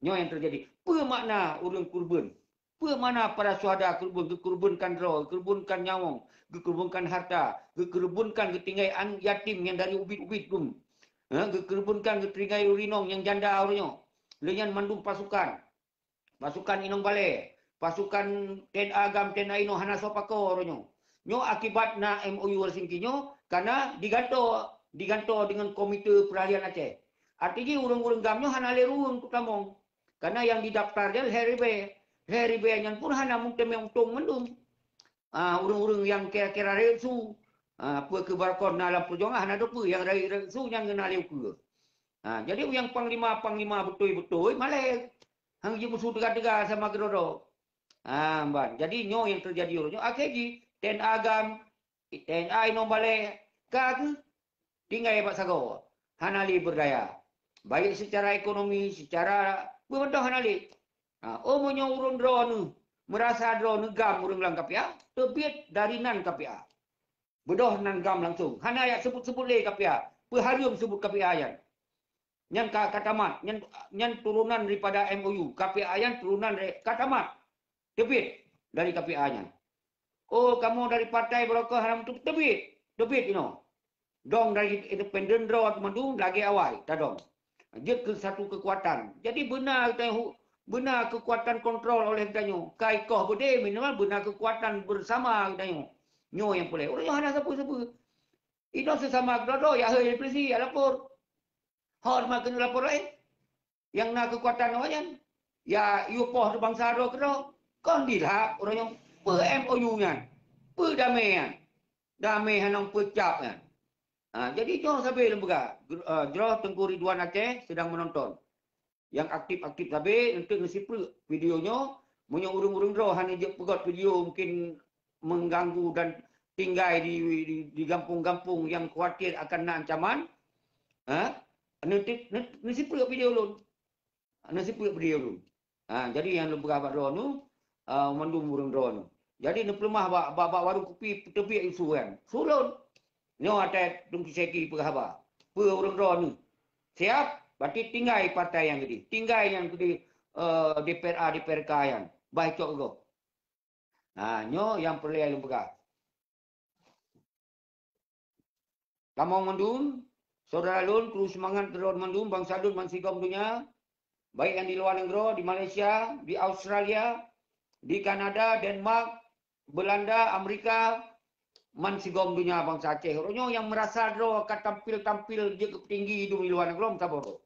Nyoe nyang terjadi. Peue makna ureuëng keureubeuen? Peue makna para syuhada keureubeuen, geukeureubeunkan droe, geukeureubeunkan nyawöng, geukeureubeunkan harta, geukeureubeunkan geutinggai an-, yatim nyang dari ubit-ubit dum. Ha, geukeureubeunkan geutinggai ureuëng inong nyang janda uroe nyoe. Lheueh nyan mandum pasukan. Pasukan inong balè, pasukan T N A GAM, T N A inong hana soe pakoe uroe nyoe. Nyoe akibat na M O U Helsinki nyoe, karena digantoe, digantoe dengan Komite Peralihan Aceh. Arti jih ureuëng-ureuëng GAM nyoe hana lé ruweueng untuk tamong. Karena nyang didaftar nyan lhèe ribèe. Lhèe ribèe nyan pun hana meuteumé untông mandum. Ah, ureuëng-ureuëng nyang kira-kira rayeuk su. Ah, peue keu baroekon na lam peujuangan hana teupeue, nyang rayeuk-rayeuk su nyan ngon na lé ukeue. Ah, jadi nyang panglima-panglima beutôi-beutôi malèe. Hana jimeusu teuga-teuga sama keudroe-droe. Ah, ban. Jadi nyoe nyang teujadi uroe nyoe. Akhé jih T N A GAM, T N A inong balè ka geuh tinggai bak sagoe, hana lé beurdaya. Baik secara ekonomi, secara peue mantong hana lé. Ha, oh, meunyoe ureuëng droeneuh meurasa droeneuh GAM ureuëng lam K P A, teubiet dari nan K P A. Beudôh nan GAM langsung. Hana jak seubut-seubut lé K P A. Peuhareuem seubut K P A nyan. Nyan ka, ka tamat. Nyan, nyan turunan daripada M O U. K P A nyan turunan dari, ka tamat. Teubiet dari K P A nyan. Oh, kamoe dari partai barokon hana meuteubit. Teubiet inoe. Dong dari independen droe teumandum lagèe awai tadong. Jeuet keu satu keukuatan. Jadi beuna geutanyoe hu-, beuna keukuatan kontrol oleh geutanyoe. Ka ikoh beudé minimal beuna keukuatan bersama geutanyoe. Nyoe nyang puléh. Ureuëng nyoe hana sapeue-sapeue. Inoe sesama keudroe-droe, ya, hai polisi, ya, lapor. Horeumat keuneuk lapor laén. Nyang na keukuatan awak nyan. Ya, yue poh bansa droe keudroe. Kon dilak uroe nyoe. Peue M O U nyan? Peue damé nyan? Damé hana peucap nyan. Ha, jadi nyoe sabe lôn peugah, gr-, eh, jroh Teungku Ridwan Aceh sedang menonton. Nyang aktif-aktif sabe untuk neusipreuk video nyoe. Meunyoe ureuëng-ureuëng droe hana jeuet peugöt video mungkin mengganggu dan tinggai di, di, di gampông-gampông nyang khawatir akan na ancaman, ha? Neutip-, neut-, neusipreuk video lôn. Neusipreuk video lôn. Ha, jadi nyang lôn peugah bak droeneuh, ah, mandum ureuëng droeneuh. Jadi neupeuleumah bak, bak, bak warong kupi teubiet isu nyan. Su lôn. Nyoe watèe Teungku Syeki peugah haba. Peue ureuëng droeneuh? Siap, berarti tinggai partai nyang keudeh. Tinggai nyang keudeh, eh, D P R A, D P R K nyan. Bah cok goh. Ha, nyoe nyang peureulèe lôn peugah. Kamoe mandum, syedara lôn, kru seumangat droe mandum, bansa lôn bansigom donya, baik nyang di luwa nanggroe, di Malaysia, di Australia, di Kanada, Denmark, Belanda, Amerika, bansigom donya bansa Aceh. Uroe nyoe nyang meurasa droe ka tampil-tampil jeuet keu peutinggi idong di luwa nanggroe, meusaboh droe.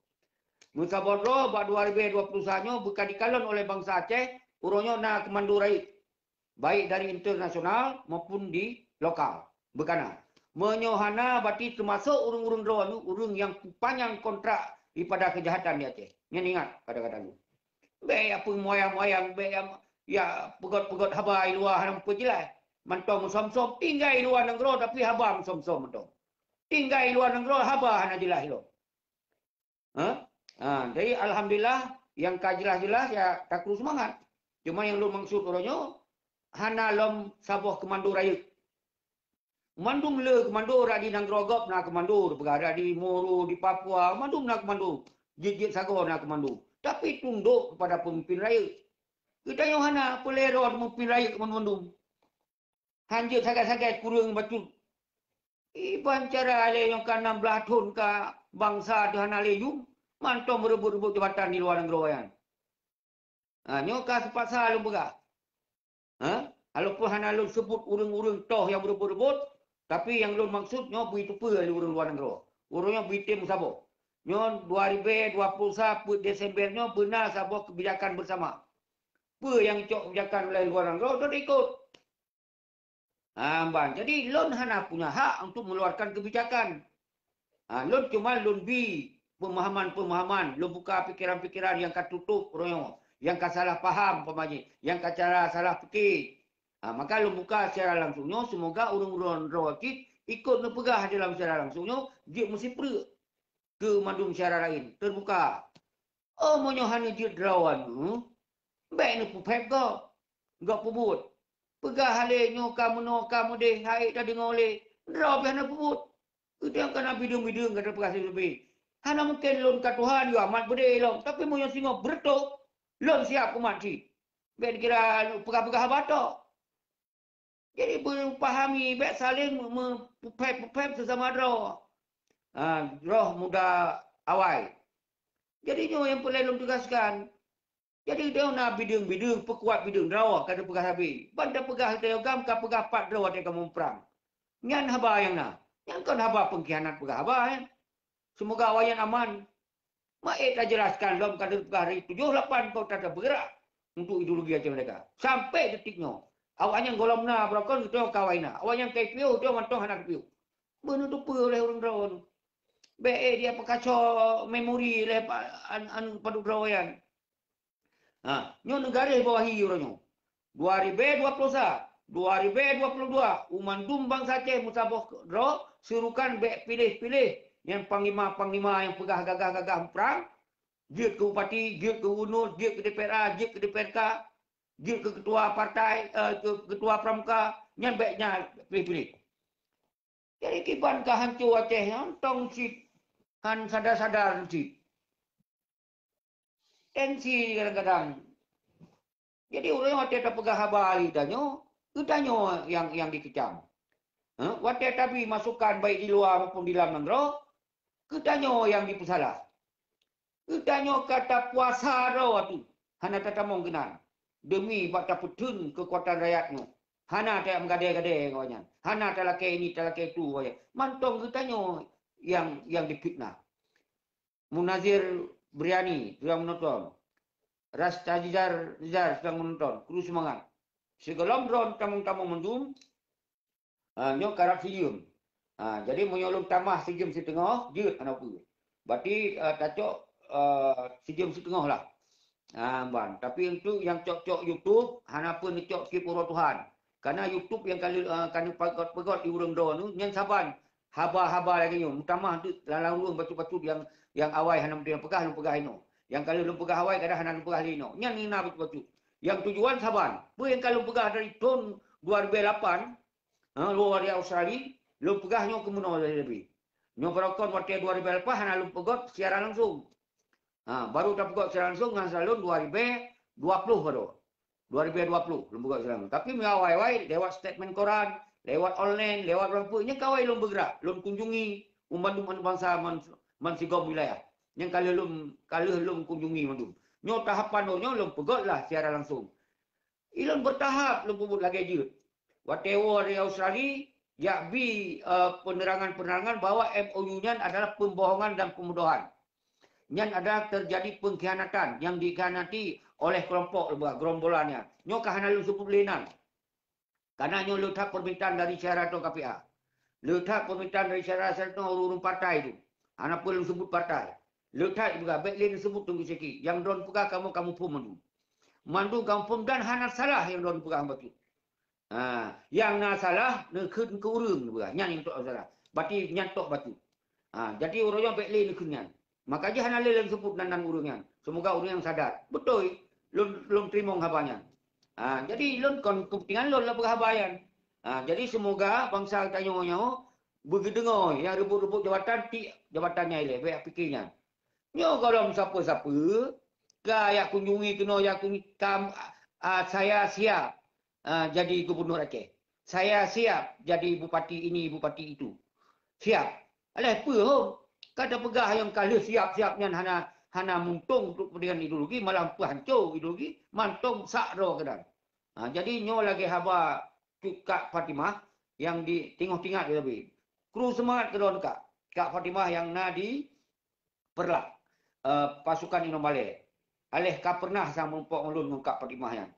Meusaboh droe bak dua ribèe dua puluh sa nyoe beuka dikalon oleh bansa Aceh, uroe nyoe na keumando rayeuk, baik dari internasional maupun di lokal. Beukana. Meunyoe hana, berarti teumasok ureuëng-ureuëng droeneuh, ureuëng nyang peupanyang kontrak daripada keujahatan di Aceh. Nyan ingat kadang-kadang tu. Bèk ya peumuyang-muyang, bèk ya, ya peugöt-peugöt haba i luwa hana meupeujeulah. Mantong meusom-som, tinggai i luwa nanggroe tapi haba meusom-som mantong. Tinggai i luwa nanggroe haba hana jeulaih lom. Ha? Ha, jadi alhamdulillah, nyang ka jeulaih-jeulaih ya takru seumangat. Cuma nyang lôn maksud uroe nyoe, hana lom saboh keumando rayeuk. Mandum le keumando, rak di nanggroe gob na keumando, peugah rak di Moro, di Papua, mandum na keumando. Jeuet-jeuet sagoe na keumando. Tapi tundok kepada peumimpin rayeuk. Geutanyoe hana, peureulèe droe peumimpin rayeuk mandum-mandum. Hanjeuet sagai-sagai kureueng bacut. Iban cara lé nyang ka nam blaih thon ka bansa teuh hana lé yum, mantong meureubot-reubot jabatan di luwa nanggroe nyan. Ha, nyoe ka seupaksa lôn peugah. Ha? Walaupun hana lôn seubut ureuëng-ureuëng toh nyang meureubot-reubot, tapi nyang lôn maksud nyoe bri teupeue lé ureuëng luwa nanggroe. Ureuëng nyoe bri tem saboh. Nyoe dua ribèe dua puluh sa peuet Desember nyoe beuna saboh keubijakan beusama. Peue nyang cok keubijakan oleh luwa nanggroe, droe ikot. Ha, ban. Jadi lôn hana punya hak untuk mengeluarkan kebijakan. Ha, lôn cuma lôn bi pemahaman-pemahaman, lôn buka pikiran-pikiran nyang ka tutup uroe, nyang ka salah paham umpama jih, nyang ka cara salah pikir. Ha, maka lôn buka secara langsung nyoe, semoga ureuëng-ureuëng droe cit ikot neupeugah dalam secara langsung nyoe, jeuet meusipreuk keu mandum syedara laén, terbuka. Oh, meunyoe hana jeuet droe nyoe, bék neupeupéb gob. Gob peubuet. Peugah lé nyoe ka meunoe ka meudeh, hai tadeungoe lé. Droe pih hana peubuet. Geutanyoe kana bideueng-bideueng gata peugah sabe-sabe. Hana mungken lôn ka Tuhan, yue amat beudé lom. Tapi meunyoe singoh beureutoh, lôn siap umat cit. Bék dikira peugah-peugah haba tok. Jadi beupahami, bék saléng me-, meupeuphép-peuphép seusama droe. Ha, roh muda awai. Jadi nyoe nyang peureulée lôn teugaskan. Jadi droe na bideueng-bideueng, peukuat bideueng droe ka teupeugah sabe. Ban tapeugah teuh gam ka peugah pat droe watée kamoe muprang. Nyan haba nyang na. Nyan kon haba peungkhianat peugah haba, eh. Semoga awaknyan aman. Meu'et tajelaskan lom ka teupeugah dari tujoh lapan kota teubeugerak untuk ideologi Aceh Merdeka. Sampai detik nyoe, awaknyan gohlom na beurokon geutanyoe ka awai na. Awaknyan ka piôh, geutanyoe mantong hana piôh. Beuneuteupeu oleh ureuëng droe nyoe. Bék ék dia peukaco memori lé pa-, an-, an padub droe nyan. Ha, nyoe neugaréh bawahi uroe nyoe. Dua ribée dua puluh sa, dua ribée dua puluh dua, u mandum bansa Aceh meusaboh droe, seurukan bék piléh-piléh nyang panglima-panglima nyang peugah gagah-gagah muprang, jeuet keu bupati, jeuet keu gubunur, jeuet keu D P R A, jeuet keu D P R K, jeuet keu ketua partai, eh, keu ketua pramuka, nyan bék nyan piléh-piléh. Jadi kiban ka hanco Aceh nyan, tong cit han sadar-sadar cit. Tensi kadang-kadang. Jadi ureuëng watée tapeugah haba lé geutanyoe, geutanyoe nyang, nyang dikecam. Heh, watée tabi masukan baik di luwa maupun di lam nanggroe, geutanyoe nyang dipeusalah. Geutanyoe ka tapuasa droe tu, hana tatamong keunan. Deumi bak tapeutheun keukuatan rakyat nyoe. Hana tajak meugadée-gadée ngon awaknyan. Hana talakée ini, talakée itu ngon awaknyan. Mantong geutanyoe nyang, nyang difitnah. Munazir Briani sedang menonton. Rasta Nizar, Nizar sedang menonton. Kru seumangat. Sigohlom droen tamong-tamong mandum, ah, nyoe karab sijeuem. Ah, jadi meunyoe lôn tamah sijeuem siteungoh, jeuet hana peue. Berarti, ah, tacok, ah, sijeuem siteungoh lah. Ah, ban. Tapi untuk nyang cok-cok YouTube, hana peue neucok cit uroe Tuhan. Karena YouTube nyang ka lheueh, ah, ka neupeugöt-peugöt di ureuëng droe nyoe, nyan saban haba-haba lagée nyoe, meutamah teuk lam-lam ureuëng bacut-bacut nyang, nyang awai hana meuteumé peugah, lôn peugah inoe. Nyang ka lheueh lôn peugah awai, kadang hana lôn peugah lé inoe. Nyan na bacut-bacut. Nyang tujuan saban, peue nyang ka lôn peugah dari thon dua ribée lapan, ha, luwa di Australia, lôn peugah nyoe keu meunoe lé leubeh. Nyoe barokon watée dua ribée lapan hana lôn peugöt siaran langsung. Ha, baru tapeugöt siaran langsung ngon salon dua ribée dua puluh baru. Dua ribée dua puluh lôn peugöt siaran langsung. Tapi meunyoe awai-awai lewat statement koran, lewat online, lewat ureuëng peue, nyan ka awai lôn beugerak, lôn kunjungi u mandum aneuk bansa man, man sigom wilayah. Nyan ka lheueh lôn, ka lheueh lôn kunjungi mandum. Nyoe tahapan nyoe lôn peugöt lah siaran langsung. Ilôn beutahap lôn peubuet lagée jeuet. Watée woe di Australia, jak bi, eh, penerangan-penerangan bahwa M O U nyan adalah pembohongan dan pembodohan. Nyan adalah terjadi pengkhianatan yang dikhianati oleh kelompok leuba gerombolan nyan. Nyoe ka hana lôn sebut lé nan. Karena nyoe le that permintaan dari syedara K P A. Le that permintaan dari syedara-syedara ureuëng partai tu. Hana peue lôn sebut partai. Le that juga, bék lé neusebut teungku siki. Nyang droen peugah kamoe ka muphom mandum. Mandum ka muphom dan hana salah nyang droen peugah bacut. Ha, nyang na salah neukheun keu ureuëng peugah. Nyan nyang tok salah. Berarti nyan tok bacut. Ha, jadi uroe nyoe bék lé neukheun nyan. Maka jih hana lé lôn sebut nan-nan ureuëng nyan. Semoga ureuëng nyan sadar. Beutôi, lôn, lôn teurimong haba nyan. Ha, jadi lôn kon kepentingan lôn lôn peugah haba nyan. Ha, jadi semoga bansa geutanyoe nyoe beugeudeungoe nyang reubot-reubot jabatan, tiek jabatan nyan ilée, bék pike nyan. Nyoe gohlom sapeue-sapeue, ka jak kunjungi keunoe, jak kunjungi, kam, a, saya siap, a, jadi gubunur Aceh. Saya siap jadi bupati ini, bupati itu. Siap. Alah peue hom? Ka tapeugah nyang ka lheueh siap-siap nyan hana, hana muntong untuk kepentingan ideologi, malah peuhanco ideologi, mantong sak droe keunan. Ha, jadi nyoe lagée haba Cut Kak Fatimah nyang di teungoh tingat teubi. Kru seumangat keudroe Kak, Kak Fatimah nyang na di Peureulak, eh, pasukan inong balée. Aléh ka peureunah sang meurumpok ulôn ngon Kak Fatimah nyan.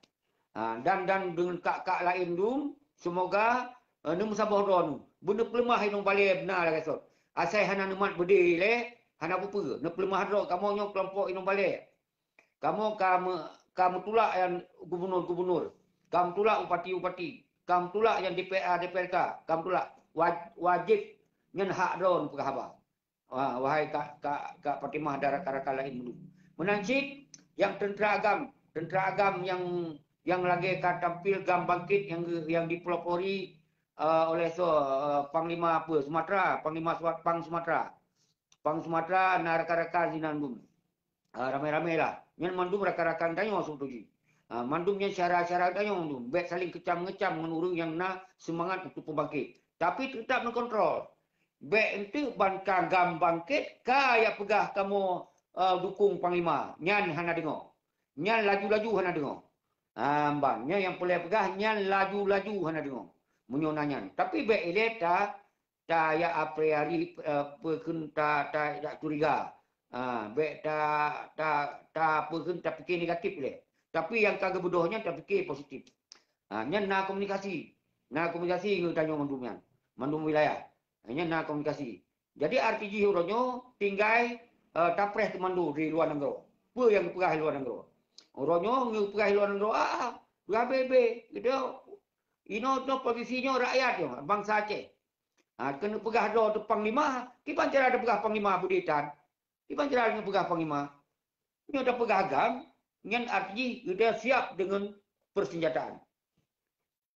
Ha, dan, dan deungon kak-kak laén dum, semoga Eh, neumeusaboh droeneuh. Beuneupeuleumah inong balée beuna lagée sot. Asai hana neumat beudé lé, hana peue-peue. Neupeuleumah droe kamoe nyoe keulompok inong balée. Kamoe ka me-, ka meutulak nyang gubunur-gubunur, ka meutulak bupati-bupati, ka meutulak nyang D P R, D P R K, ka meutulak. Wa-, wajéb nyan hak droe neupeugah haba. Wah, wahai Kak, Kak, Kak Fatimah dan rakan-rakan laén meunduek. Meunan cit, nyang teuntra agam, teuntra agam nyang, nyang lagée ka tampil gam bangkét nyang, nyang dipelopori, eh, oleh so, eh, Panglima apa, Sumatera, Panglima Suat-, Pang Sumatera. Pang Sumatera na rakan-rakan sinan dum. Ah, ramé-ramé lah. Nyan mandum rakan-rakan tanyoe seubeutôi jih. Ah, mandum nyan syara-syara tanyoe mandum. Bék saling kecam-ngecam ngon ureuëng nyang na seumangat untuk peubangkét. Tapi teutap neukontrol. Bék enteuk ban ka gam bangkét, ka jak peugah kamoe, ah, dukung panglima. Nyan hana deungoe. Nyan laju-laju hana deungoe. Ah, ban. Nyan nyang peureulée peugah, nyan laju-laju hana deungoe. Meunyoe na nyan. Tapi bék ilée ta ta ya a priori, eh, peue kheun ta, ta, ta curiga. Ah, bék ta, ta, ta peue kheun ta pikir negatif lé. Tapi nyang ka geubeudôh nyan ta pikir positif. Ah, nyan na komunikasi. Na komunikasi ngon tanyoe mandum nyan. Mandum wilayah. Ah, nyan na komunikasi. Jadi arti jih uroe nyoe tinggai, eh, tapreh teumandum di luwa nanggroe. Peue nyang geupeugah di luwa nanggroe? Uroe nyoe geupeugah di luwa nanggroe, ah, ah, geuhabéh-habéh. Gitu. Inoe tu posisi nyoe rakyat nyoe, bansa Aceh. Ha, keuneuk peugah droe teuh panglima, kiban cara teupeugah panglima beudetan? Kiban cara keuneuk peugah panglima? Nyoe teupeugah gam, nyan arti jih geutanyoe siap deungon persenjataan.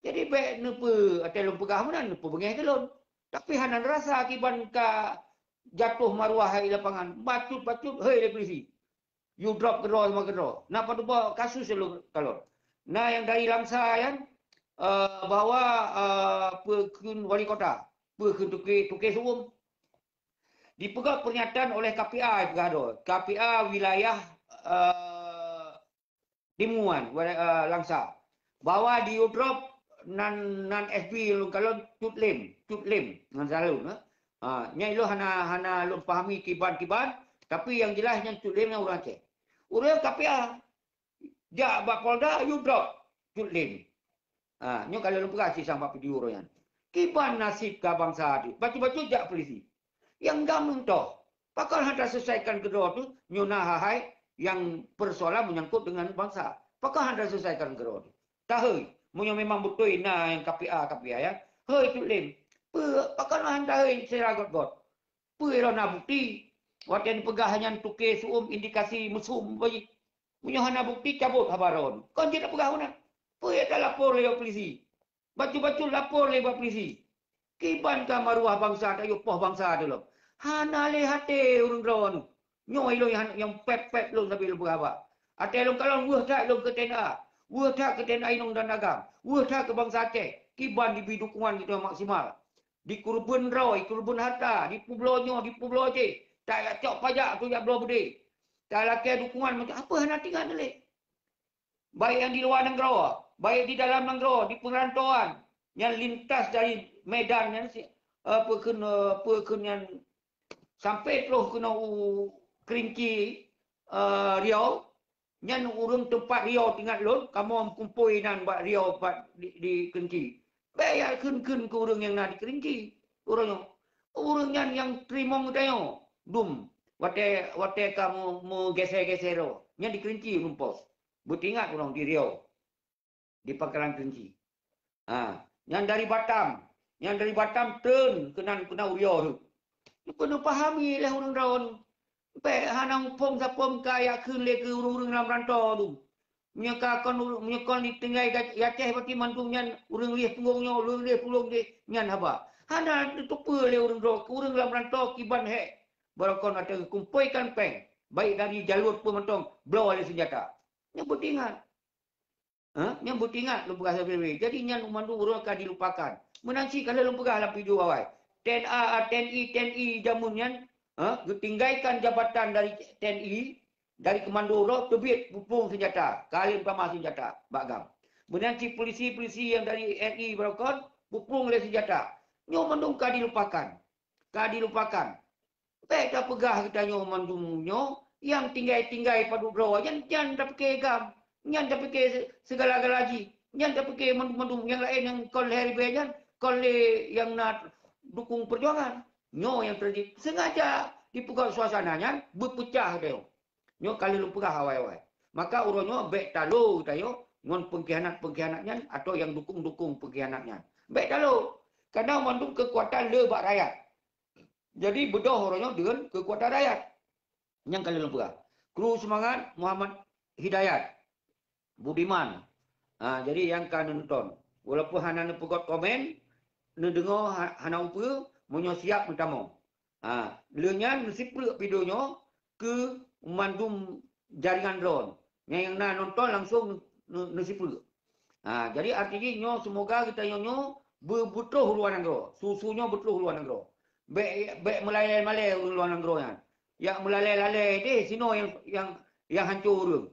Jadi bék neupeu, até lôn peugah meunan, neupeubeungéh keu lôn. Tapi hana rasa kiban ka jatoh maruah hai lapangan. Bacut-bacut, hei lé polisi. You drop keudroe sama keudroe. Na padub kasus lôn kalon. Na nyang dari Langsa nyan, eh, bahwa, eh, peue kheun wali kota, peue kheun tuke, tuke su'um. Dipeugah pernyataan oleh K P A peugah droe. K P A wilayah, eh, Timuan, wala-, eh, Langsa. Bahwa di you drop nan, nan S B lôn kalon Cut Lem, Cut Lem ngon Salun, eh. Ha, nyan ilôn hana, hana lôn pahami kiban-kiban, tapi nyang jeulaih nyan Cut Lem nyan ureuëng Aceh. Ureuëng K P A jak bak Polda, you drop Cut Lem. Ha, nyoe ka lôn peugah sisang bak video uroe nyan. Kiban nasib ka bansa teuh, bacut-bacut jak polisi. Nyang gam nyoe toh, pakon hana taselesaikan keudroe teuh, nyoe na hai-hai nyang persoalan menyangkut dengan bansa. Pakon hana taselesaikan keudroe teuh? Tahei, meunyoe memang beutôi na nyang K P A, K P A ya. Hei Cut Lem, peue, pakon hana tahei secara göt-göt? Peue lôn na bukti? Watée neupeugah nyan tuke su'um indikasi mesum bagi. Meunyoe hana bukti, cabot haba droe. Kon jeuet tapeugah meunan. Peue talapor lé polisi? Bacut-bacut lapor lé bak polisi. Kiban ka maruah bansa, tayoe poh bansa teuh lom. Hana lé até ureuëng droe nyoe. Nyoe ilôn nyang, nyang pép-pép lôn sabe lôn peugah haba. Até lôn kalon weueh that lôn keu T N A. Weueh that keu T N A inong dan agam. Weueh that keu bansa Aceh. Kiban jibi dukungan geutanyoe maksimal. Dikeureubeuen droe, dikeureubeuen hareuta, dipeubloe nyoe, dipeubloe jéh. Tajak cok pajak tu jak bloe beudé. Talakée dukungan macam apa hana teuingat lé. Baik nyang di luwa nanggroe, baik di dalam nanggroe, di peurantauan, nyang lintas dari Medan nyan si, eh, peue kheun, eh, peue kheun nyan sampai troh keunoe u Kerinci, eh, Riau, nyan ureuëng teumpat Riau teuingat lôn, kamoe meukumpôi nan bak Riau pat di, di Kerinci. Bék jak kheun-kheun keu ureuëng nyang na di Kerinci. Uroe nyoe, ureuëng nyan nyang teurimong geutanyoe, dum, watée, watée ka meu-, meugeser-geser droe, nyan di Kerinci ureuëng pos. Beuteuingat ureuëng di Riau, di Pangkalan Kerinci. Ha, nyang dari Batam, nyang dari Batam treun keunan keunan u Riau tu. Keuneuk pahami lé ureuëng droe. Bék hana muphom saphom ka jak kheun lé keu ureuëng-ureuëng lam rantau tu. Meunyoe ka kon ureuëng, meunyoe kon di tinggai ka-, Aceh berarti mandum nyan ureuëng lieh pulong nyoe, ureuëng lieh pulong jéh, nyan haba. Hana teupeue lé ureuëng droe, keu ureuëng lam rantau kiban hék. Barokon ateueh kumpoikan péng, baik dari jalur peue mantong, bloe lé seunjata. Nyan beuteuingat. Ha? Nyan beuteuingat lôn peugah sabe-sabe. Jadi nyan mandum uroe ka dilupakan. Meunan cit ka lheueh lôn peugah lam video awai. T N A, T N I, T N I jameun nyan, ha, geutinggaikan jabatan dari T N I, dari komando uroe teubiet puplueng seunjata, ka lheueh tamah seunjata bak gam. Meunan cit polisi-polisi nyang dari R I barokon puplueng lé seunjata. Nyoe mandum ka dilupakan. Ka dilupakan. Bék tapeugah geutanyoe mandum nyoe nyang tinggai-tinggai padub droe nyan, nyan tapike gam, nyan tapike se-, segala-gala jih, nyan tapike mandum-mandum nyang laén nyang kon lhée ribée nyan, kon lé nyang na dukung peujuangan. Nyoe nyang teujadi sengaja dipeugah suasana nyan beupeucah teuh. Nyoe ka lheueh lôn peugah awai-awai. Maka uroe nyoe bék talo geutanyoe ngon pengkhianat-pengkhianat nyan atau nyang dukung-dukung pengkhianat nyan. Bék talo. Karena mandum keukuatan le bak rakyat. Jadi beudôh uroe nyoe deungon keukuatan rakyat. Nyang ka lôn peugah. Kru seumangat Muhammad Hidayat Budiman. Ha, jadi nyang ka nonton. Walaupun hana neupeugét komen, neudeungoe ha-, hana upeue, meunyoe siap neutamong. Ha, lheueh nyan neusipeureuk video nyoe keu mandum jaringan droen. Nyang, nyang na nonton langsung neu-, neu-, neusipeureuk. Ha, jadi arti jih nyoe semoga geutanyoe nyoe beu-, beutroh luwa nanggroe. Su-su nyoe beutroh luwa nanggroe. Bék, bék meulalée-lalée ureuëng luwa nanggroe nyan. Yak meulalée-lalée deh sinoe nyang, nyang, nyang hanco ureuëng.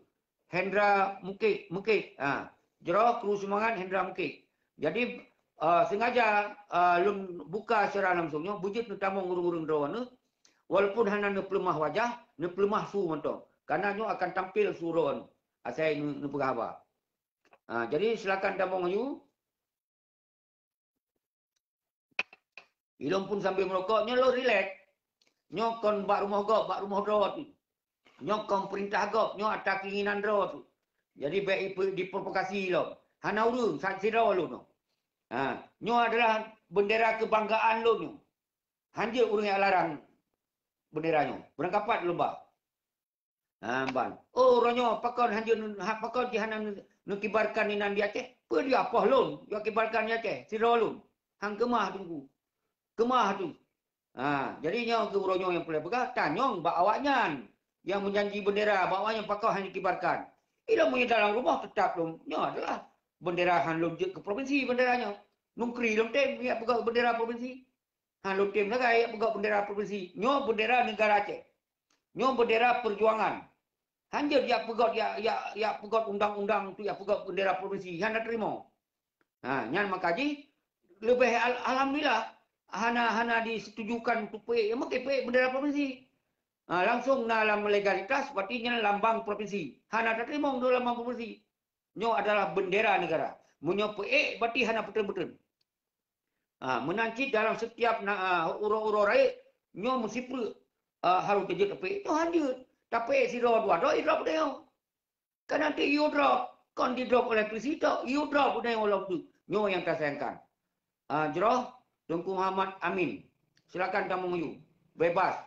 Hendra Mukit, Mukit. Ha, jroh kru seumangat Hendra Mukit. Jadi, eh, sengaja, eh, lôn buka secara langsung nyoe, beujeuet neutamong ureuëng-ureuëng droeneuh. Walaupun hana neupeuleumah wajah, neupeuleumah su mantong. Karena nyoe akan tampil su droeneuh. Asai neu-, neupeugah haba. Ha, jadi silakan tamong aju. Ilôn pun sambil meurokok, nyoe lôn rilek. Nyoe kon bak rumoh gob, bak rumoh droe teuh. Nyoe kon peurintah gob, nyoe ata keinginan droe teuh. Jadi bék ipe-, diprovokasi lom. Hana ureuëng, sa-, sidroe lôn nyoe. Ha, nyoe adalah bendera kebanggaan lôn nyoe. Hanjeuet ureuëng nyang larang bendera nyoe. Beurangkapat lôn ba. Ha, ban. Oh, uroe nyoe pakon hanjeuet nun-, ha, pakon jih hana nun-, neukibarkan inan di Aceh? Peue dia poh lôn, jak kibarkan di Aceh, sidroe lôn. Han keumah Teungku. Keumah tu. Ha, jadi nyoe keu uroe nyoe nyang peureulée peugah, tanyong bak awaknyan nyang meujanji bendera, bak awaknyan pakon han dikibarkan. Ilôn meunyoe dalam rumoh teutap lôn, nyoe adalah bendera han lôn jeuet keu provinsi bendera nyoe. Nungkri lôn tem jak peugah bendera provinsi. Han lôn tem sagai jak peugah bendera provinsi. Nyoe bendera negara Aceh. Nyoe bendera perjuangan. Hanjeuet jak peugét, jak, jak, jak peugét undang-undang tu, jak peugét bendera provinsi. Hana teurimong. Ha, nyan maka jih leubeh al-, alhamdulillah hana, hana disetujukan untuk peuék. Ya, mungkin peuék bendera provinsi. Ha, langsung na lam legalitas, berarti nyan lambang provinsi. Hana tateurimong tu lambang provinsi. Nyoe adalah bendera negara. Meunyoe peuék, berarti hana peutreun-peutreun. Ha, meunan cit dalam setiap na, ha, uroe-uroe rayeuk, nyoe meusipeureuk, ha, harôh teujeuet tapeuék. Nyoe han jeuet. Tapeuék sidroe dua droe, idrob deh nyoe. Ka nanti yue drob, kon didrob oleh presiden, yue drob udah nyang ulang tu. Nyoe nyang tasayangkan. Ah, jroh, Teungku Muhammad Amin. Silakan tamong yue. Bebas.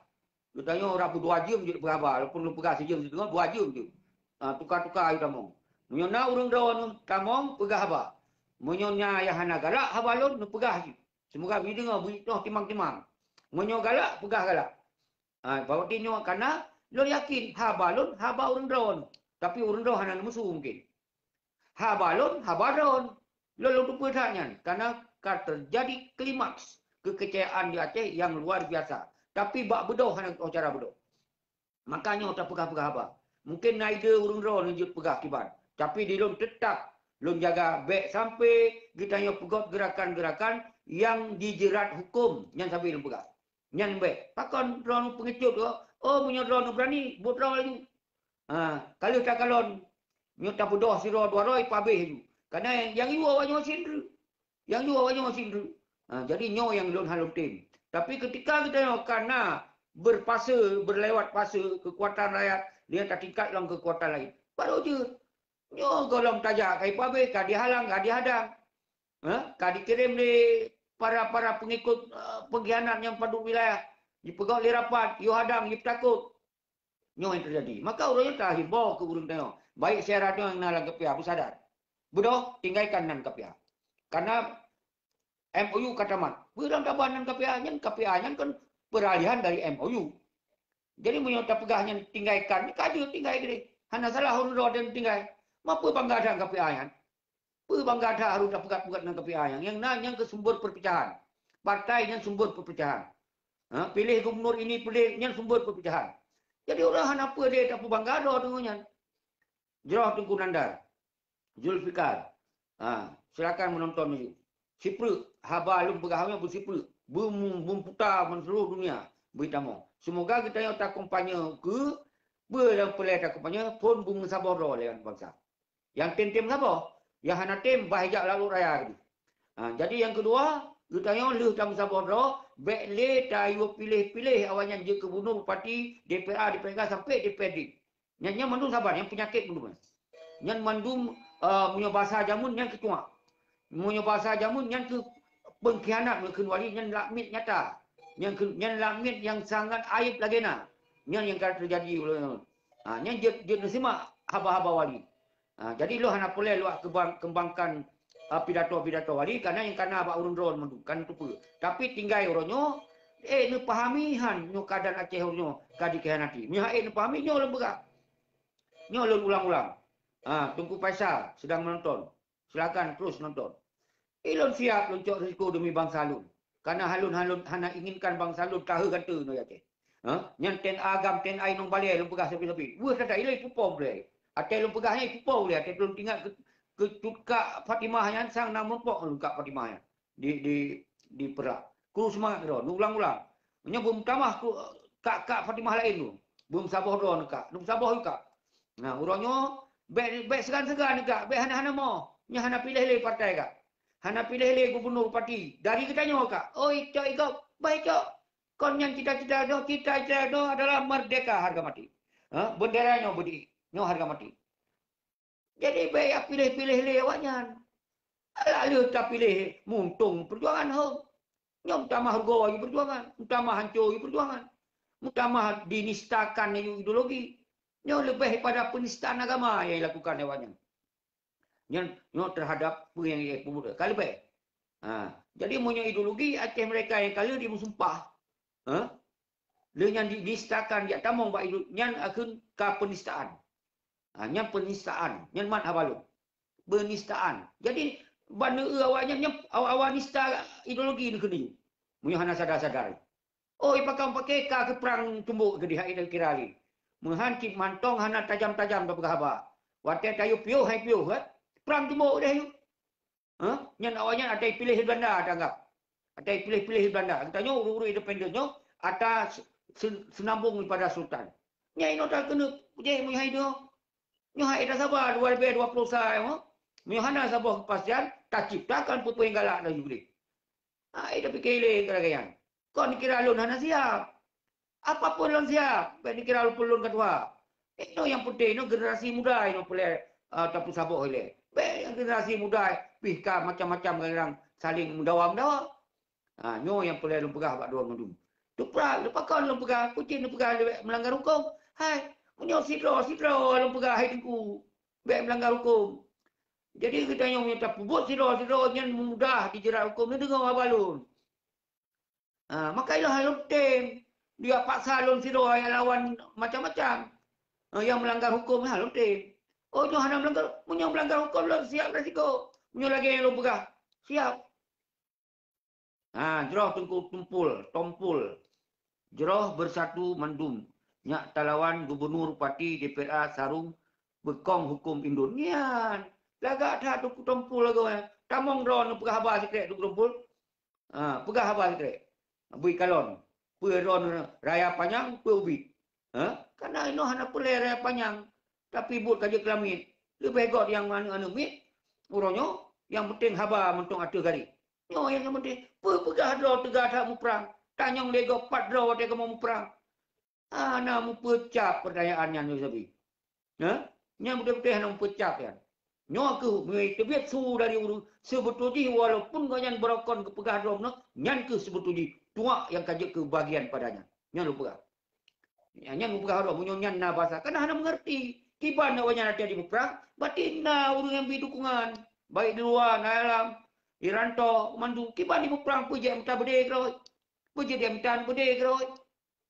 Geutanyoe rab dua jeuem jeuet peugah haba, walaupun lôn peugah sijeuem siteungoh, dua jeuem jeuet. Ah, tuka-tuka yue tamong. Meunyoe na ureuëng droeneuh tamong, peugah haba. Meunyoe na nyang hana galak haba lôn, neupeugah jih. Seumoga beudeungoe, beuitoh timang-timang. Meunyoe galak, peugah galak. Ha, berarti nyoe kana lôn yakin haba lôn, haba ureuëng droen. Tapi ureuëng droen hana neumusu mungkin. Haba lôn, haba droen. Lôn, lôn teupeue that nyan, kana ka teujadi klimaks keukecayaan di Aceh nyang luar biasa. Tapi bak beudôh hana geutoh cara beudôh. Maka nyoe tapeugah-peugah haba. Mungkin na ide ureuëng droen jeuet peugah kiban. Tapi di lôn teutap lôn jaga bék sampai geutanyoe peugét geurakan-geurakan nyang jijeurat huköm nyan sabe lôn peugah. Nyan bék. Pakon droeneuh peungecut, oh, oh, meunyoe droeneuh beurani, buet droe laju. Ha, ka lheueh takalon, nyoe tabeudôh sidroe dua droe, pabéh laju. Karena nyang yue awak nyoe sindru. Nyang yue awak nyoe sindru. Ha, jadi nyoe nyang lôn hana lôn tem. Tapi ketika geutanyoe kana berfase, berlewat fase kekuatan rakyat, dia tatingkat lam kekuatan lain. Baru jeuet. Nyoe gohlom tajak ka ipabéh, ka dihalang, ka dihadang. Ha? Ka dikirém lé para-para pengikut, eh, pengkhianat nyang padub wilayah. Jipeugét lé rapat, yue hadang, yue peutakot. Nyoe nyang teujadi. Maka uroe nyoe tahimbau keu ureuëng tanyoe, baik syarat nyoe nyang na lam K P A, beusadar. Beudôh, tinggalkan nan K P A. Karena M O U ka tamat. Peue nyang taban nan K P A nyan, K P A nyan kan peralihan dari M O U. Jadi meunyoe tapeugah nyan tinggalkan, ka jeuet tinggai keudeh. Hana salah ureuëng droe dan tinggai. Ma peue bangga that K P A nyan? Peue bangga that harôh tapeugét-peugét nan K P A nyan? Nyang na nyang keu sumber perpecahan. Partai nyan sumber perpecahan. Ha, piléh gubernur ini, piléh nyan sumber perpecahan. Jadi ureuëng hana peue lé tapeubangga droe deungon nyan. Jroh Teungku Nandar Zulfikar. Ha, silakan meunonton maju. Sipeureuk, haba lôn peugah nyoe beusipeureuk, beu-, beumeumputa ban seuluruh dunia beuitamong. Seumoga geutanyoe takompanye keu peue nyang peureulée takompanye, phon beumeusaboh droe lé bansa. Nyang tem-tem saboh, nyang hana tem bah jak lalok raya keudeh. Ha, jadi nyang keudua, geutanyoe lheueh tameusaboh droe, bék lé tayue piléh-piléh awaknyan jeuet keu gubunur, bupati, D P R A, D P R A sampai D P R D. Nyan, nyan mandum saban, nyan peunyakét mandum nyan. Nyan mandum, eh, meunyoe basa jameun nyan keu tuak. Meunyoe basa jameun nyan keu peungkhianat, meunyoe kheun wali nyan lakmiet nyata. Nyan keu, nyan lakmiet nyang sangat aéb lagée na. Nyan nyang ka teujadi uroe nyoe. Ha, nyan jeuet, jeuet neusimak haba-haba wali. Ha, jadi lôn hana peureulée lôn keumbang-, keumbangkan, ha, pidato-pidato wali, karena nyang kana bak ureuëng droe mandum, kan teupeue. Tapi tinggai uroe nyoe, eh, neupahami han nyoe keadaan Aceh uroe nyoe ka dikhianati. Meunyoe han ék neupahami, nyoe lôn peugah. Nyoe lôn ulang-ulang. Ha, Teungku Faisal sedang menonton. Silakan terus nonton. Eh, lôn siap lôn cok risiko demi bansa lôn. Karena halon-halon hana inginkan bansa lôn tahe gata nyoe Aceh. Ha? Nyan T N A agam, T N A inong balée lôn peugah sabe-sabe. Weueh that-that ilée ipupo ulée. Até lôn peugah nyan ipupo ulée, até lôn ingat keu, keu cut kak Fatimah nyan sang na meureumpok lôn kak Fatimah nyan. Di, di, di Perak. Kru seumangat droe, neuulang-ulang. Nyoe beumeutamah kru, kak-kak Fatimah laén tu. Beumeusaboh droe neukak, neumeusaboh ju kak. Nah, uroe nyoe bék, bék seugan-seugan neukak, bék hana-hana moh. Nyoe hana piléh lé partai kak. Hana piléh lé gubunur, bupati. Dari geutanyoe kak. Oi, cok i gob, bah i cok. Kon nyan cita-cita droe, cita-cita droe adalah merdeka harga mati. Ha? Bendera nyoe beudi, nyoe harga mati. Jadi bék piléh-piléh lé awaknyan. Alah lheueh tapiléh muntong peujuangan ho. Nyoe meutamah rugoe aju peujuangan, meutamah hanco aju peujuangan, meutamah dinistakan aju ideologi. Nyoe leubeh pada penistaan agama nyang dilakukan lé awaknyan. Nyan, nyoe terhadap peue nyang jipeubuet ka leubeh. Ha, jadi meunyoe ideologi Aceh Merdeka nyang ka lheueh jimeusumpah, ha, lheueh nyan di-, dinistakan, jak tamong bak ideologi, nyan akheun ka penistaan. Ha, nyan penistaan, nyan mat haba lôn. Penistaan. Jadi, ban eu awaknyan nyan awa-awa nista ideologi neukheun. Meunyoe hana sadar-sadar. Oh, ipakon paké ka keu prang tumbok keudeh hai neukira lé. Meuhan cit mantong hana tajam-tajam tapeugah haba. Watée tayue piôh hai piôh, eh? Prang tumbok deh yue. Ha? Nyan awaknyan ata ipiléh Belanda, tanggap. Ata ipiléh-piléh Belanda. Geutanyoe ureuëng-ureuëng independen nyoe ata se-, se-, seunambong daripada sultan. Nyan inoe takeuneuk jih meunyoe hai nyoe. Nyoe hai tasaba dua ribu dua puluh sa nyoe. Meunyoe hana saboh keupastian, taciptakan peue-peue nyang galak laju gleh. Hai tapike lé keu lagée nyan. Kon kira lôn hana siab. Apapun lôn siab, bék neukira lôn peureulôn ka tuha. Inoe nyang peunteng nyoe generasi muda inoe peureulée, ah, tapeusaboh ilée. Bék nyang generasi muda pih ka macam-macam kadang saléng meudawa-meudawa. Ha, nyoe nyang peureulée lôn peugah bak droe mandum. Teuprah, leupah kon lôn peugah, kucing lôn peugah lé bék meulanggar huköm. Hai, meunyoe sidroe-sidroe lôn peugah hai teungku, bék meulanggar huköm. Jadi geutanyoe meunyoe tapeubuet sidroe-sidroe nyan mudah dijerat huköm, neudeungoe haba lôn. Ha, maka ilôn hana lôn tem. Dia paksa lôn sidroe nyang lawan macam-macam. Ha, nyang meulanggar huköm hana lôn tem. Oh, nyoe hana meulanggar, meunyoe meulanggar huköm lôn siap resiko. Meunyoe lagée nyang lôn peugah, siap. Ha, jroh Teungku Tumpul, Tompul. Jroh beusatu mandum. Nyak talawan gubunur, bupati, D P R A, sarong beukong huköm indon. Nyan. Lagak that Teungku Tompul lagoe nyan. Tamong droeneuh peugah haba sikrek Teungku Tompul. Ha, peugah haba sikrek. Bui kalon. Peue droeneuh raya panyang, peue ubit. Ha? Kana inoe hana peureulée raya panyang. Tapi buet ka jeuet keu lamiet. Leubeh göt nyang aneuëk-aneuëk miet. Uroe nyoe, nyang peunteng haba mantong ateueh garéh. Nyoe nyang peunteng, peue peugah droe teuga that muprang. Tanyong lé gob pat droe watée kamoe muprang. Hana meupeucab peurtanyaan nyan, Yusuf. Nah, nyan beutôi-beutôi hana meupeucab nyan. Nyoe kheueh meunyoe teubiet su dari ureuëng, seubeutôi jih walaupun gobnyan beurokon geupeugah droe meunoe, nyan kheueh seubeutôi jih tuak nyang ka jeuet keu bagian pada nyan. Nyan lôn peugah. Ya, nyan lôn peugah droe, meunyoe nyan na basa, kana hana meungerti. Kiban awaknyan até jimuprang, berarti na ureuëng nyang bri dukungan, baik di luwa, na dalam, di rantô, mandum. Kiban jimuprang peue jeuet mita beudé keudroe. Peue jeuet mita beudé keudroe.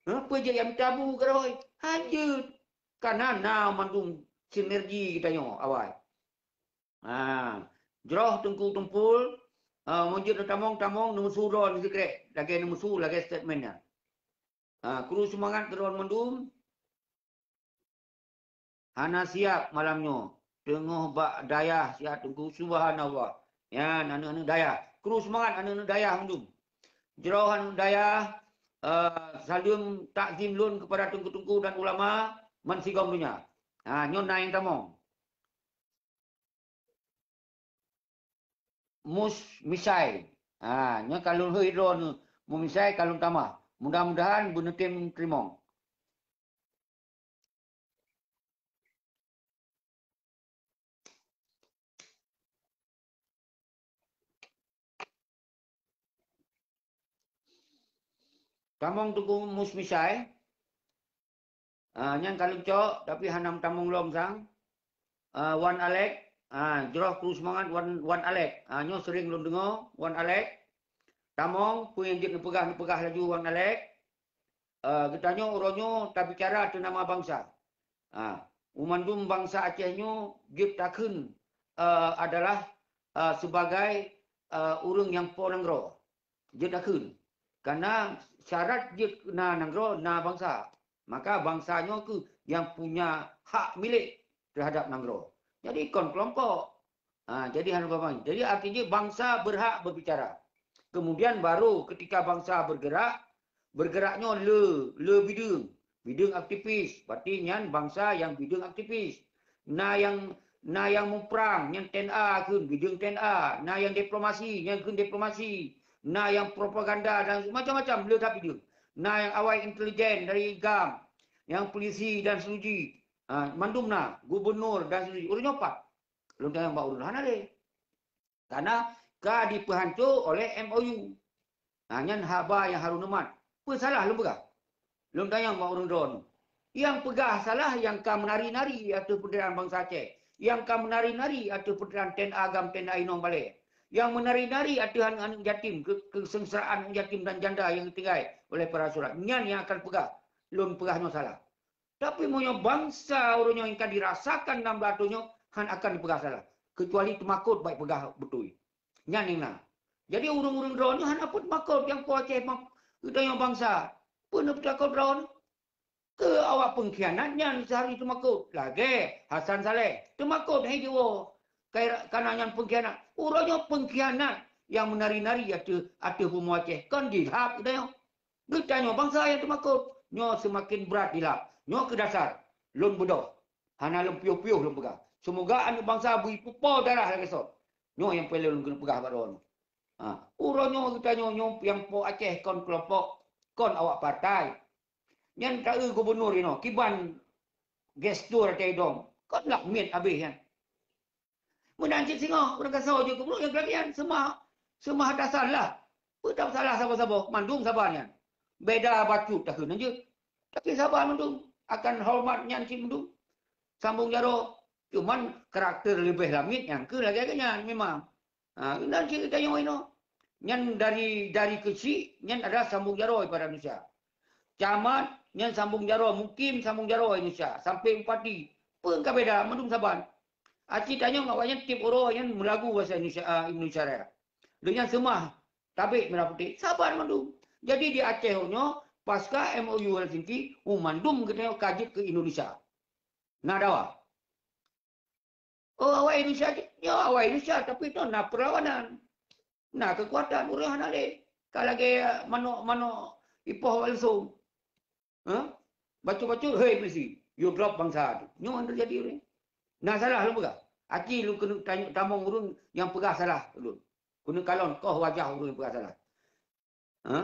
Ha, peue jeuet nyang mita bu keudroe. Hanjeuet. Kana na mandum sinergi geutanyoe awai. Ha, jroh Teungku Tumpul, ha, meunjeuet neutamong-tamong, neumeusu droe sikrek, lagée neumeusu, lagée statement nyan. Ha, kru seumangat keu droe mandum. Hana siab malam nyoe. Teungoh bak dayah siat Teungku, subhanallah. Nyan, aneuëk-aneuëk dayah. Kru seumangat aneuëk-aneuëk dayah mandum. Jroh aneuëk dayah, eh, saleuem takzim lôn keupada teungku-teungku dan ulama ban sigom donya. Ha, nyoe na nyang tamong. Mus Misai. Ha, nyoe ka lôn hôi droeneuh, Mus Misai ka lôn tamah. Mudah-mudahan beuneutem teurimong. Tamong Teungku Mus Misai. Ah, nyan ka leucok, tapi hana meutamong lom sang. Ah, Wan Alek, ah, jroh kru seumangat Wan, Wan Alek. Ah, nyoe sering lôn deungoe, Wan Alek. Tamong, peue nyang jeuet neupeugah, neupeugah laju Wan Alek. Ah, geutanyoe uroe nyoe tabicara ateueh nama bansa. Ah, u mandum bansa Aceh nyoe jeuet takheun, ah, adalah, ah, sebagai, ah, ureuëng nyang po nanggroe. Jeuet takheun. Karena syarat jeuet na nanggroe, na bansa. Maka bansa nyoe kheueh nyang punya hak milék terhadap nanggroe. Jadi kon kelompok. Ha, jadi hana bang. Jadi artinya bansa berhak berbicara. Kemudian baru ketika bansa bergerak, bergerak nyoe le, le bideueng. Bideueng aktivis, berarti nyan bansa nyang bideueng aktivis. Na nyang, na nyang muprang, nyan T N A kheun, bideueng T N A. Na nyang diplomasi, nyan kheun diplomasi. Na nyang propaganda dan macam-macam le that bideueng. Na nyang awai intelijen dari GAM, nyang polisi dan seluji. Ha, mandum na, gubernur dan seluji. Ureuëng nyoe pat. Lôn tanyong bak ureuëng hana lé. Karena ka dipeuhanco oleh M O U. Ha, nyan haba nyang hareuem neumat. Peue salah lôn peugah? Lôn tanyong bak ureuëng droeneuh. Nyang peugah salah nyang ka meunari-nari ateueh peunderitaan bansa Aceh. Nyang ka meunari-nari ateueh peunderitaan T N A GAM, T N A inong balée. Nyang meunari-nari ateueh aneuk-aneuk yatim, ke-, kesengsaraan aneuk yatim dan janda nyang ditinggai oleh para syuhada. Nyan nyang akan peugah, lôn peugah nyoe salah. Tapi meunyoe bansa ureuëng nyoe nyang ka dirasakan nam beulatôh nyoe, hana akan dipeugah salah. Kecuali teumakot baik peugah beutôi. Nyan nyang na. Jadi ureuëng-ureuëng droeneuh hana peue teumakot nyang po Aceh ma-, geutanyoe bansa. Peue neupeutakot droeneuh? Keu awak peungkhianat nyan seuharôh teumakot. Lagée Hasan Saleh. Teumakot hai jiwoe. Kai-, kana nyan peungkhianat. Uroe nyoe peungkhianat nyang meunari-nari ateueh, ateueh bumoe Aceh. Kon jihab geutanyoe. Geutanyoe bansa nyang teumakot, nyoe seumaken brat dilap. Nyoe keu dasar lôn beudôh, hana lôn piôh-piôh lôn peugah. Seumoga aneuk bansa beuipupo darah lagée sot. Nyoe nyang peureulée lôn keuneuk peugah bak droeneuh. Ha, uroe nyoe geutanyoe nyoe nyang po Aceh kon keulompok, kon awak partai. Nyan taeu gubunur inoe, kiban gestur ateueh idong, kon lak miet abéh nyan. Meunan cit singoh, ureuëng gasoe jeuet keu bunoe nyang keulagian, seumah, seumah atasan lah. Peue tasalah saboh-saboh, mandum saban nyan. Beda bacut takheun jeuet. Tapi saban mandum, akan horeumat nyan cit mandum. Sambong jaroe, cuman karakter leubeh lamiet nyan keuh lagée nyan memang. Ha, nan cit geutanyoe inoe. Nyan dari, dari keuchik, nyan adalah sambong jaroe pada manusia. Camat, nyan sambong jaroe, mukim sambong jaroe Indonesia, sampai bupati. Peue ka beda, mandum saban. Aci tanyong awaknyan tieb uroe nyan meulagu bahasa Indonesia, ah, Indonesia Raya. Lheueh nyan seumah tabek merah putih, saban mandum. Jadi di Aceh nyoe, pasca M O U Helsinki, uh, mandum geutanyoe ka jeuet keu Indonesia. Na dawa. Oh, awai Indonesia, nyoe awai Indonesia, tapi nyoe na perlawanan. Na keukuatan, ureuëng hana lé. Ka lagée manok-manok ipoh bak leusong. Hah? Bacut-bacut, hei, polisi. You drop bansa tu. Nyoe nyang teujadi ureuëng. Na salah lôn peugah. Aci lôn keuneuk tanyong tamong ureuëng nyang peugah salah lôn. Keuneuk kalon koh wajah ureuëng nyang peugah salah. Ha?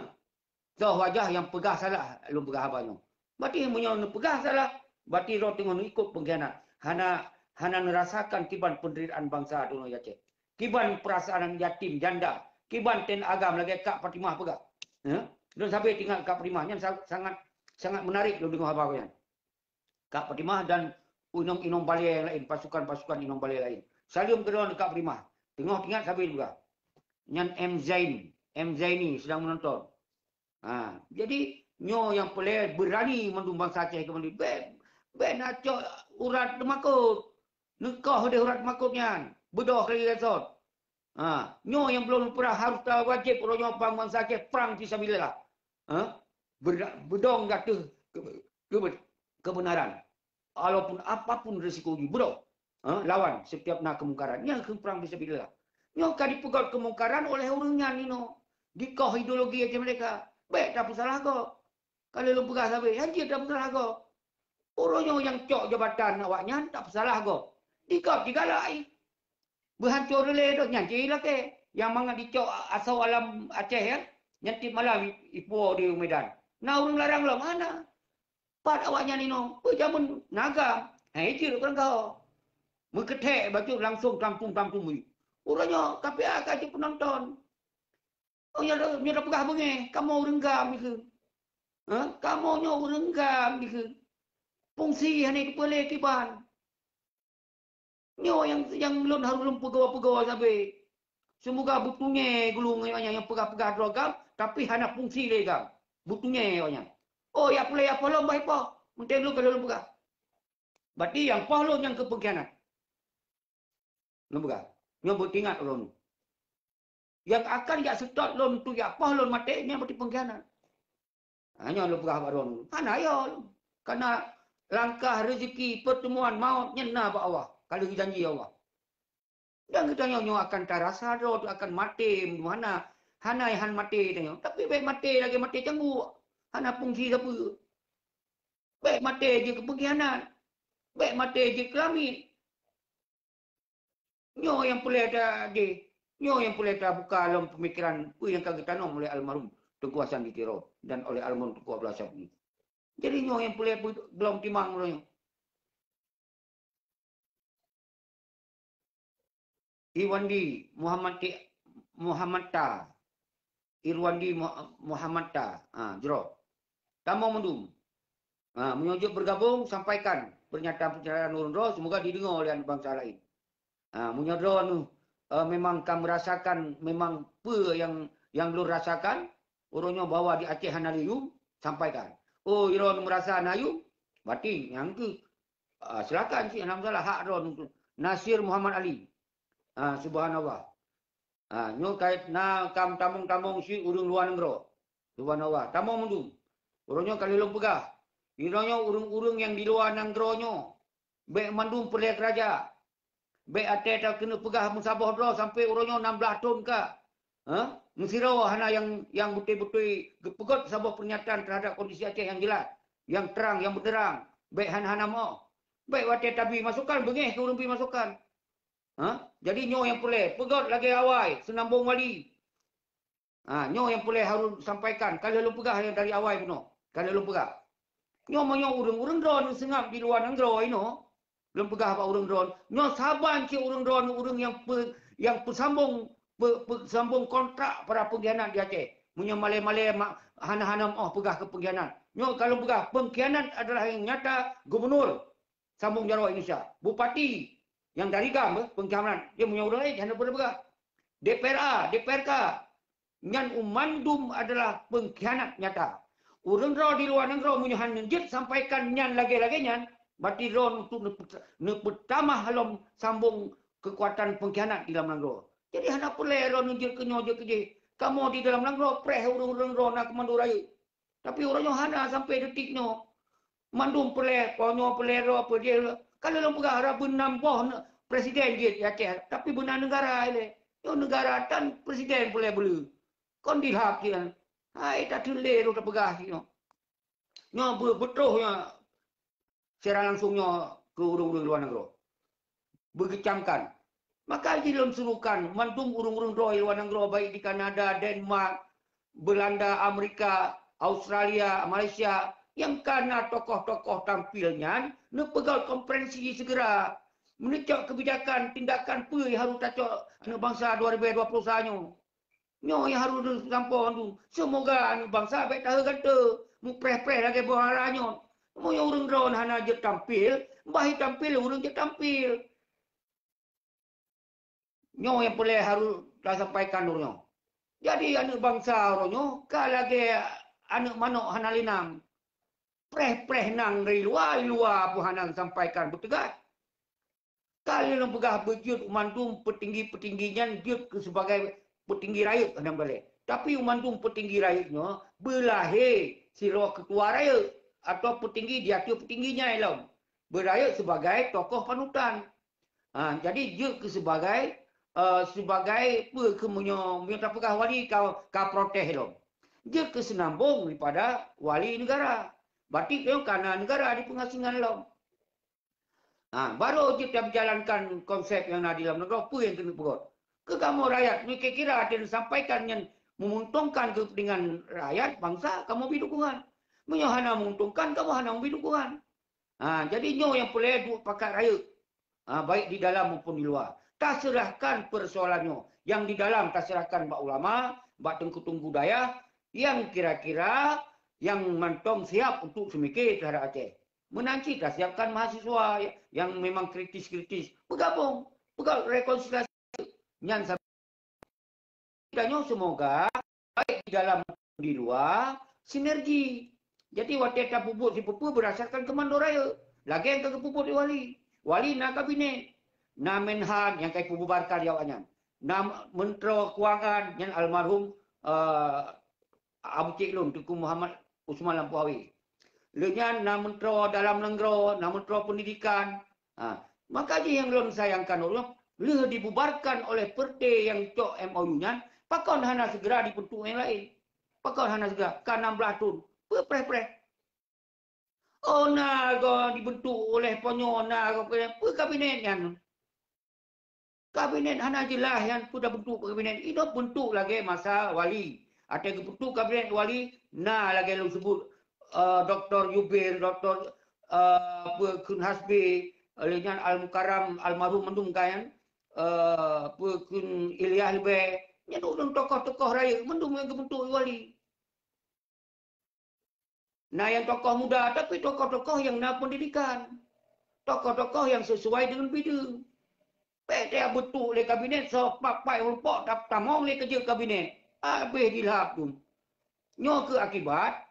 Toh wajah nyang peugah salah lôn peugah haba nyoe. Berarti meunyoe neupeugah salah, berarti droe teungoh neuikot peungkhianat. Hana, hana neurasakan kiban peunderitaan bansa droe di Aceh. Kiban peurasaan yatim, janda, kiban ten agam lagée Kak Fatimah peugah. Ha? Lôn sabe teuingat Kak Fatimah nyan sa-, sangat, sangat menarik lôn deungoe haba nyan. Kak Fatimah dan inong-inong balée nyang laén, pasukan-pasukan inong balée laén. Saleuem keudroe Kak Fatimah. Teungoh teuingat sabe juga. Nyan M Zaini, M Zaini sedang menonton. Ha, jadi nyoe nyang peureulée beurani mandum bansa Aceh keumandir. Bék, bék na cok urat teumakot. Neukoh deh urat teumakot nyan. Beudôh lagée gasot. Ha, nyoe nyang belom peurah harôh tawajéb uroe nyoe bang bansa Aceh prang fisabilillah. Ha? Beuda-, beudong di ateueh keu-, keu-, keubeunaran. Walaupun apapun risiko jih, beudong. Ha? Lawan setiap na keumungkaran. Nyan keuh prang fisabilillah. Nyoe ka dipeugét keumungkaran oleh ureuëng nyan inoe. Dikoh ideologi até meureka. Bék tapeusalah gob. Ka lheueh lôn peugah sabe, nyan cit tapeusalah gob. Uroe nyoe nyang cok jabatan awaknyan tapeusalah gob. Dikoh digalak ih. Beuhanco lé doh nyan cit lakée. Nyang mangat jicok asoe alam Aceh, ya. Nyan tiep malam i-, ipuwoe di Medan. Na ureuëng larang lom? Hana. Pat awaknyan inoe? Peue jameun na agam? Hai, jeuet ureuëng gaho. Meukeuthek bacut langsong tamtum-tamtum. Uroe nyoe K P A ka jeuet peunonton. Oh, nyoe, nyoe tapeugah beungéh, kamoe ureuëng gam dikeue. Ha? Kamoe nyoe ureuëng gam dikeue. Fungsi hana teupeulé kiban. Nyoe nyang, nyang lôn harôh lôn peugoe-peugoe sabe. Seumoga beutunyé gulong awaknyan nyang peugah-peugah droe gam, tapi hana fungsi lé gam. Beutunyé awaknyan. Oh, ya pulai ya poh lom bah ipoh. Meunteng lôn ka lôn peugah. Berarti nyang poh lôn nyang keu pengkhianat. Lôn peugah. Nyoe beutingat ulôn. Nyang akan jak seutôt lôn tu jak poh lôn maté, nyan berarti pengkhianat. Ha, nyoe lôn peugah bak droeneuh. Hana yo. Karena langkah rezeki pertemuan maut nyan na bak Allah. Ka lheueh janji Allah. Dan geutanyoe nyoe akan tarasa droe tu akan maté, hana, hana han maté tanyoe. Tapi bék maté lagée maté cangguek. Hana fungsi sapeue. Bék maté jeuet keu pengkhianat. Bék maté jeuet keu lamiet. Nyoe nyang peureulée ta-, jih, nyoe nyang peureulée tabuka lom peumikiran peue nyang ka geutanom oleh almarhum Teungku Hasan di Tiro dan oleh almarhum Teungku Abdullah Syafi'i. Jadi nyoe nyang peureulée peu-, gohlom timang uroe nyoe. Irwandi Muhammad Ti-, Muhammad Ta. Irwandi Mu-, Muhammad Ta. Ha, jroh. Tamong mandum. Ha, meunyoe jeuet bergabung, sampaikan pernyataan-pernyataan ureuëng droe, semoga dideungoe oleh aneuk bansa laén. Ha, meunyoe droeneuh, eh, memang ka merasakan memang peue nyang, nyang lôn rasakan, uroe nyoe bahwa di Aceh hana lé yum, sampaikan. Oh, droeneuh merasa na yum, berarti nyang keuh, ah, silakan cit, hana masalah, hak droeneuh tu. Nasir Muhammad Ali. Ah, subhanallah. Ah, nyoe kait na kam tamong-tamong cit ureuëng luwa nanggroe. Subhanallah. Tamong mandum. Uroe nyoe ka lheueh lôn peugah. Uroe nyoe ureuëng-ureuëng nyang di luwa nanggroe nyoe, bék mandum peureulée keuraja. Bék até ta keuneuk peugah meusaboh droe sampoe uroe nyoe nam blaih thon ka. Ha? Meusidroe hana nyang, nyang beutôi-beutôi geupeugot saboh pernyataan terhadap kondisi Aceh nyang jeulaih, nyang trang, nyang beuneurang. Bék hana-hana moh. Bék watée tabi masukan, beungéh keu ureuëng bi masukan. Ha? Jadi nyoe nyang peureulée, peugot lagée awai, seunambong wali. Ha, nyoe nyang peureulée harôh sampaikan, ka lheueh lôn peugah nyang dari awai bunoe. Ka lheueh lôn peugah. Nyoe meunyoe ureuëng-ureuëng droeneuh seungab di luwa nanggroe inoe, lôn peugah bak ureuëng droeneuh, nyoe saban cit ureuëng droeneuh ureuëng nyang peu-, nyang peusambong, peu-, peusambong kontrak para pengkhianat di Aceh. Meunyoe malée-malée ma-, hana-hana meuoh peugah keu pengkhianat. Nyoe ka lôn peugah, pengkhianat adalah nyang nyata gubernur sambong jaroe Indonesia. Bupati nyang dari gam, eh, pengkhianat. Dia meunyoe ureuëng laén hana peureulée peugah. D P R A, D P R K, nyan mandum adalah pengkhianat nyata. Ureuëng droe di luwa nanggroe meunyoe han jeuet sampaikan nyan lagée-lagée nyan, berarti droe untuk neupeu-, neupeutamah lom sambong keukuatan pengkhianat di dalam nanggroe. Jadi hana peureulée droe jeuet keu nyoe jeuet keu jih. Kamoe di dalam nanggroe preh ureuëng-ureuëng droe na keumando rayeuk. Tapi uroe nyoe hana sampai detik nyoe. Mandum peureulée, po nyoe peureulée droe, peue jih, ka lheueh lôn peugah, hara beunam boh ne-, presiden jeuet di Aceh, tapi beuna neugara ilée. Nyoe neugara tan presiden peureulée beuleu. Kon dilhab cit nyan. Hai, tateulé roh tapeugah cit nyoe. Nyoe beu-, beutroh nyoe siaran langsung nyoe keu ureuëng-ureuëng luwa nanggroe. Beugeucamkan. Maka jih lôn suruhkan mandum ureuëng-ureuëng droe luwa nanggroe, baik di Kanada, Denmark, Belanda, Amerika, Australia, Malaysia, nyang ka na tokoh-tokoh tampil nyan, neupeugot konferensi segera. Meuneucok keubijakan, tindakan peue nyang harôh tacok aneuk bansa dua ribu dua puluh satu nyoe. Nyoe nyang harôh lôn sampoe mandum. Seumoga aneuk bansa bék tahe gata, mupreh-preh lagée boh ara nyoe. Meunyoe ureuëng droe hana jeuet tampil, bah tampil ureuëng jeuet tampil. Nyoe nyang peureulée harôh tasampaikan uroe nyoe. Jadi aneuk bansa uroe nyoe ka lagée aneuk manok hana linang. Preh-preh nang dari luwa, luwa pun hana sampaikan beuteugas. Ka lheueh lôn peugah beujeuet mandum peutinggi-peutinggi nyan jeuet keu sibagai peutinggi rayeuk, hana meugalak. Tapi mandum peutinggi rayeuk nyoe beulahé sidroe keutua rayeuk atau peutinggi di ateueh peutinggi nyan lom. Beurayeuk sibagai tokoh panutan. Ha, jadi jeuet keu sibagai, eh, sibagai peue keu meunyoe, meunyoe tapeugah wali ka, ka protes lom. Jeuet keu seunambong daripada wali neugara. Berarti nyoe ka na neugara di peungasingan lom. Ha, baru jeuet tabeujalankan konsep nyang na di lam nanggroe, peue nyang keuneuk peugot. Keu kamoe rakyat, nyoe kira-kira até neusampaikan nyan menguntungkan keupentingan rakyat, bansa, kamoe bri dukungan. Meunyoe hana menguntungkan, kamoe hana bri dukungan. Ha, jadi nyoe nyang peureulée duek pakat rayeuk, ha, baik di dalam maupun di luwa. Taseurahkan peusoalan nyoe. Nyang di dalam taseurahkan bak ulama, bak teungku-teungku dayah, nyang kira-kira nyang mantong siap untuk seumike teuhadap Aceh. Meunan cit tasiapkan mahasiswa nyang memang kritis-kritis beugabong, peugah rekonsiliasi. Nyan sa-, tanyoe seumoga baik di dalam maupun di luwa sinergi. Jadi watée tapeubuet sipeue-peue beurasarkan keumando rayeuk, lagée nyang ka geupeubuet lé wali. Wali na kabinet, na Menhan nyang ka jipeububarkan lé awaknyan, na Meuntroe Keuangan nyan almarhum, eh, Abu Cik lôn Teungku Muhammad Usman Lampu Awe. Lheueh nyan na Meuntroe Dalam Nanggroe, na Meuntroe Pendidikan. Ha, maka jih nyang lôn sayangkan uroe nyoe lheueh dibubarkan oleh peureute nyang cok M O U nyan, pakon hana segera dibentuk nyang laén? Pakon hana segera? Ka enam belas thon, peue preh-preh? Oh, na goe dibentuk oleh po nyoe, na goe peue kabinet nyan? Kabinet hana jeulaih nyan peue tabentuk kabinet. Inong bentuk lagée masa wali. Watée geubentuk kabinet wali, na lagée lôn sebut, eh, Doktor Yubir, Doktor, eh, peue kheun Hasbi, lheueh nyan Al Mukarram, almarhum mandum kan, eh, peue kheun Ilyas Leubeh, nyan ureuëng tokoh-tokoh rayeuk mandum nyang geubentuk wali. Na nyang tokoh muda, tapi tokoh-tokoh nyang na pendidikan. Tokoh-tokoh nyang sesuai dengan bidang. Bék tabentuk lé kabinet, soe pat-pat rumpok ta-, tamong lé keujeuet kabinet. Habéh dilhab tu. Nyoe keuh akibat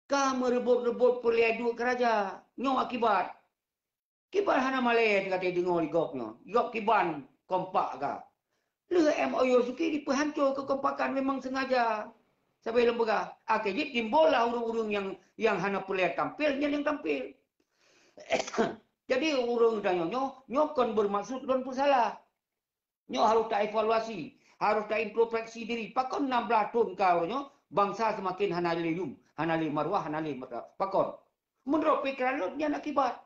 ka meureubot-reubot peureulée duek keuraja. Nyoe akibat. Kiban hana malée teuka deungoe di gob nyoe. Gob kiban kompak ka. Lheueh M O U Suki dipeuhanco keukompakan memang sengaja. Sabe lôn peugah, akhé jih timbullah ureuëng-ureuëng nyang, nyang hana peureulée tampil, nyan nyang tampil. Jadi ureuëng tanyoe nyoe, nyoe kon bermaksud lôn peusalah. Nyoe harôh taevaluasi, harôh taintrospeksi diri. Pakon enam belas thon ka uroe nyoe, bansa seumaken hana lé yum, hana lé marwah, hana lé martabat? Pakon? Meunurot pikeran lôn, nyan akibat.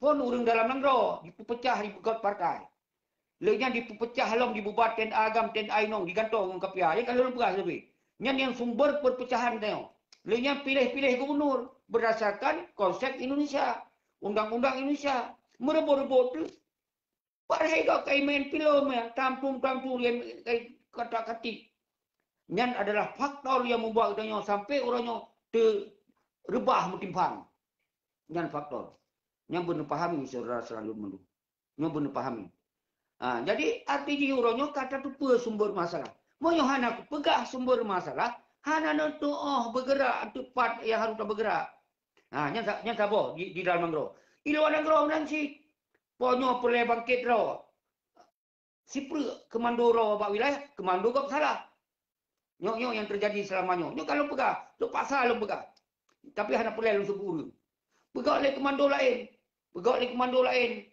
Phon ureuëng dalam nanggroe jipeupeucah, jipeugot partai. Lheueh nyan jipeupeucah lom, jibubar T N A agam, T N A inong, jigantong ngon kapia. Nyan ka lôn peugah leubeh. Nyan nyang sumber peupeucahan tanyoe. Lheueh nyan piléh-piléh gubunur beurdasarkan konsep Indonesia, undang-undang Indonesia. Meureubot-reubot tu. Padahai gob kai main filem, ya, tamtum-tamtum, ya, kai kata-katik. Nyan adalah faktor nyang membuat geutanyoe sampai uroe nyoe teureubah meutimpang. Nyan faktor. Nyan beuneuh pahami, syedara seurang lôn mandum. Nyoe beuneuh pahami. Ha, jadi, arti jih uroe nyoe ka tateupeue sumber masalah. Meunyoe hana kupeugah sumber masalah, hana neutuoh beugerak teumpat nyang harôh tabeugerak. Ha, nyan sa-, nyan saboh di, di dalam nanggroe. Di luwa nanggroe meunan cit. Po nyoe peureulée bangkét droe. Sipreuk keumando droe bak wilayah, keumando gob salah. Nyoe, nyoe nyang teujadi seulama nyoe. Nyoe ka lôn peugah, lôn paksa lôn peugah. Tapi hana peureulée lôn seubut ureuëng. Peugah lé keumando laén. Peugah lé keumando laén.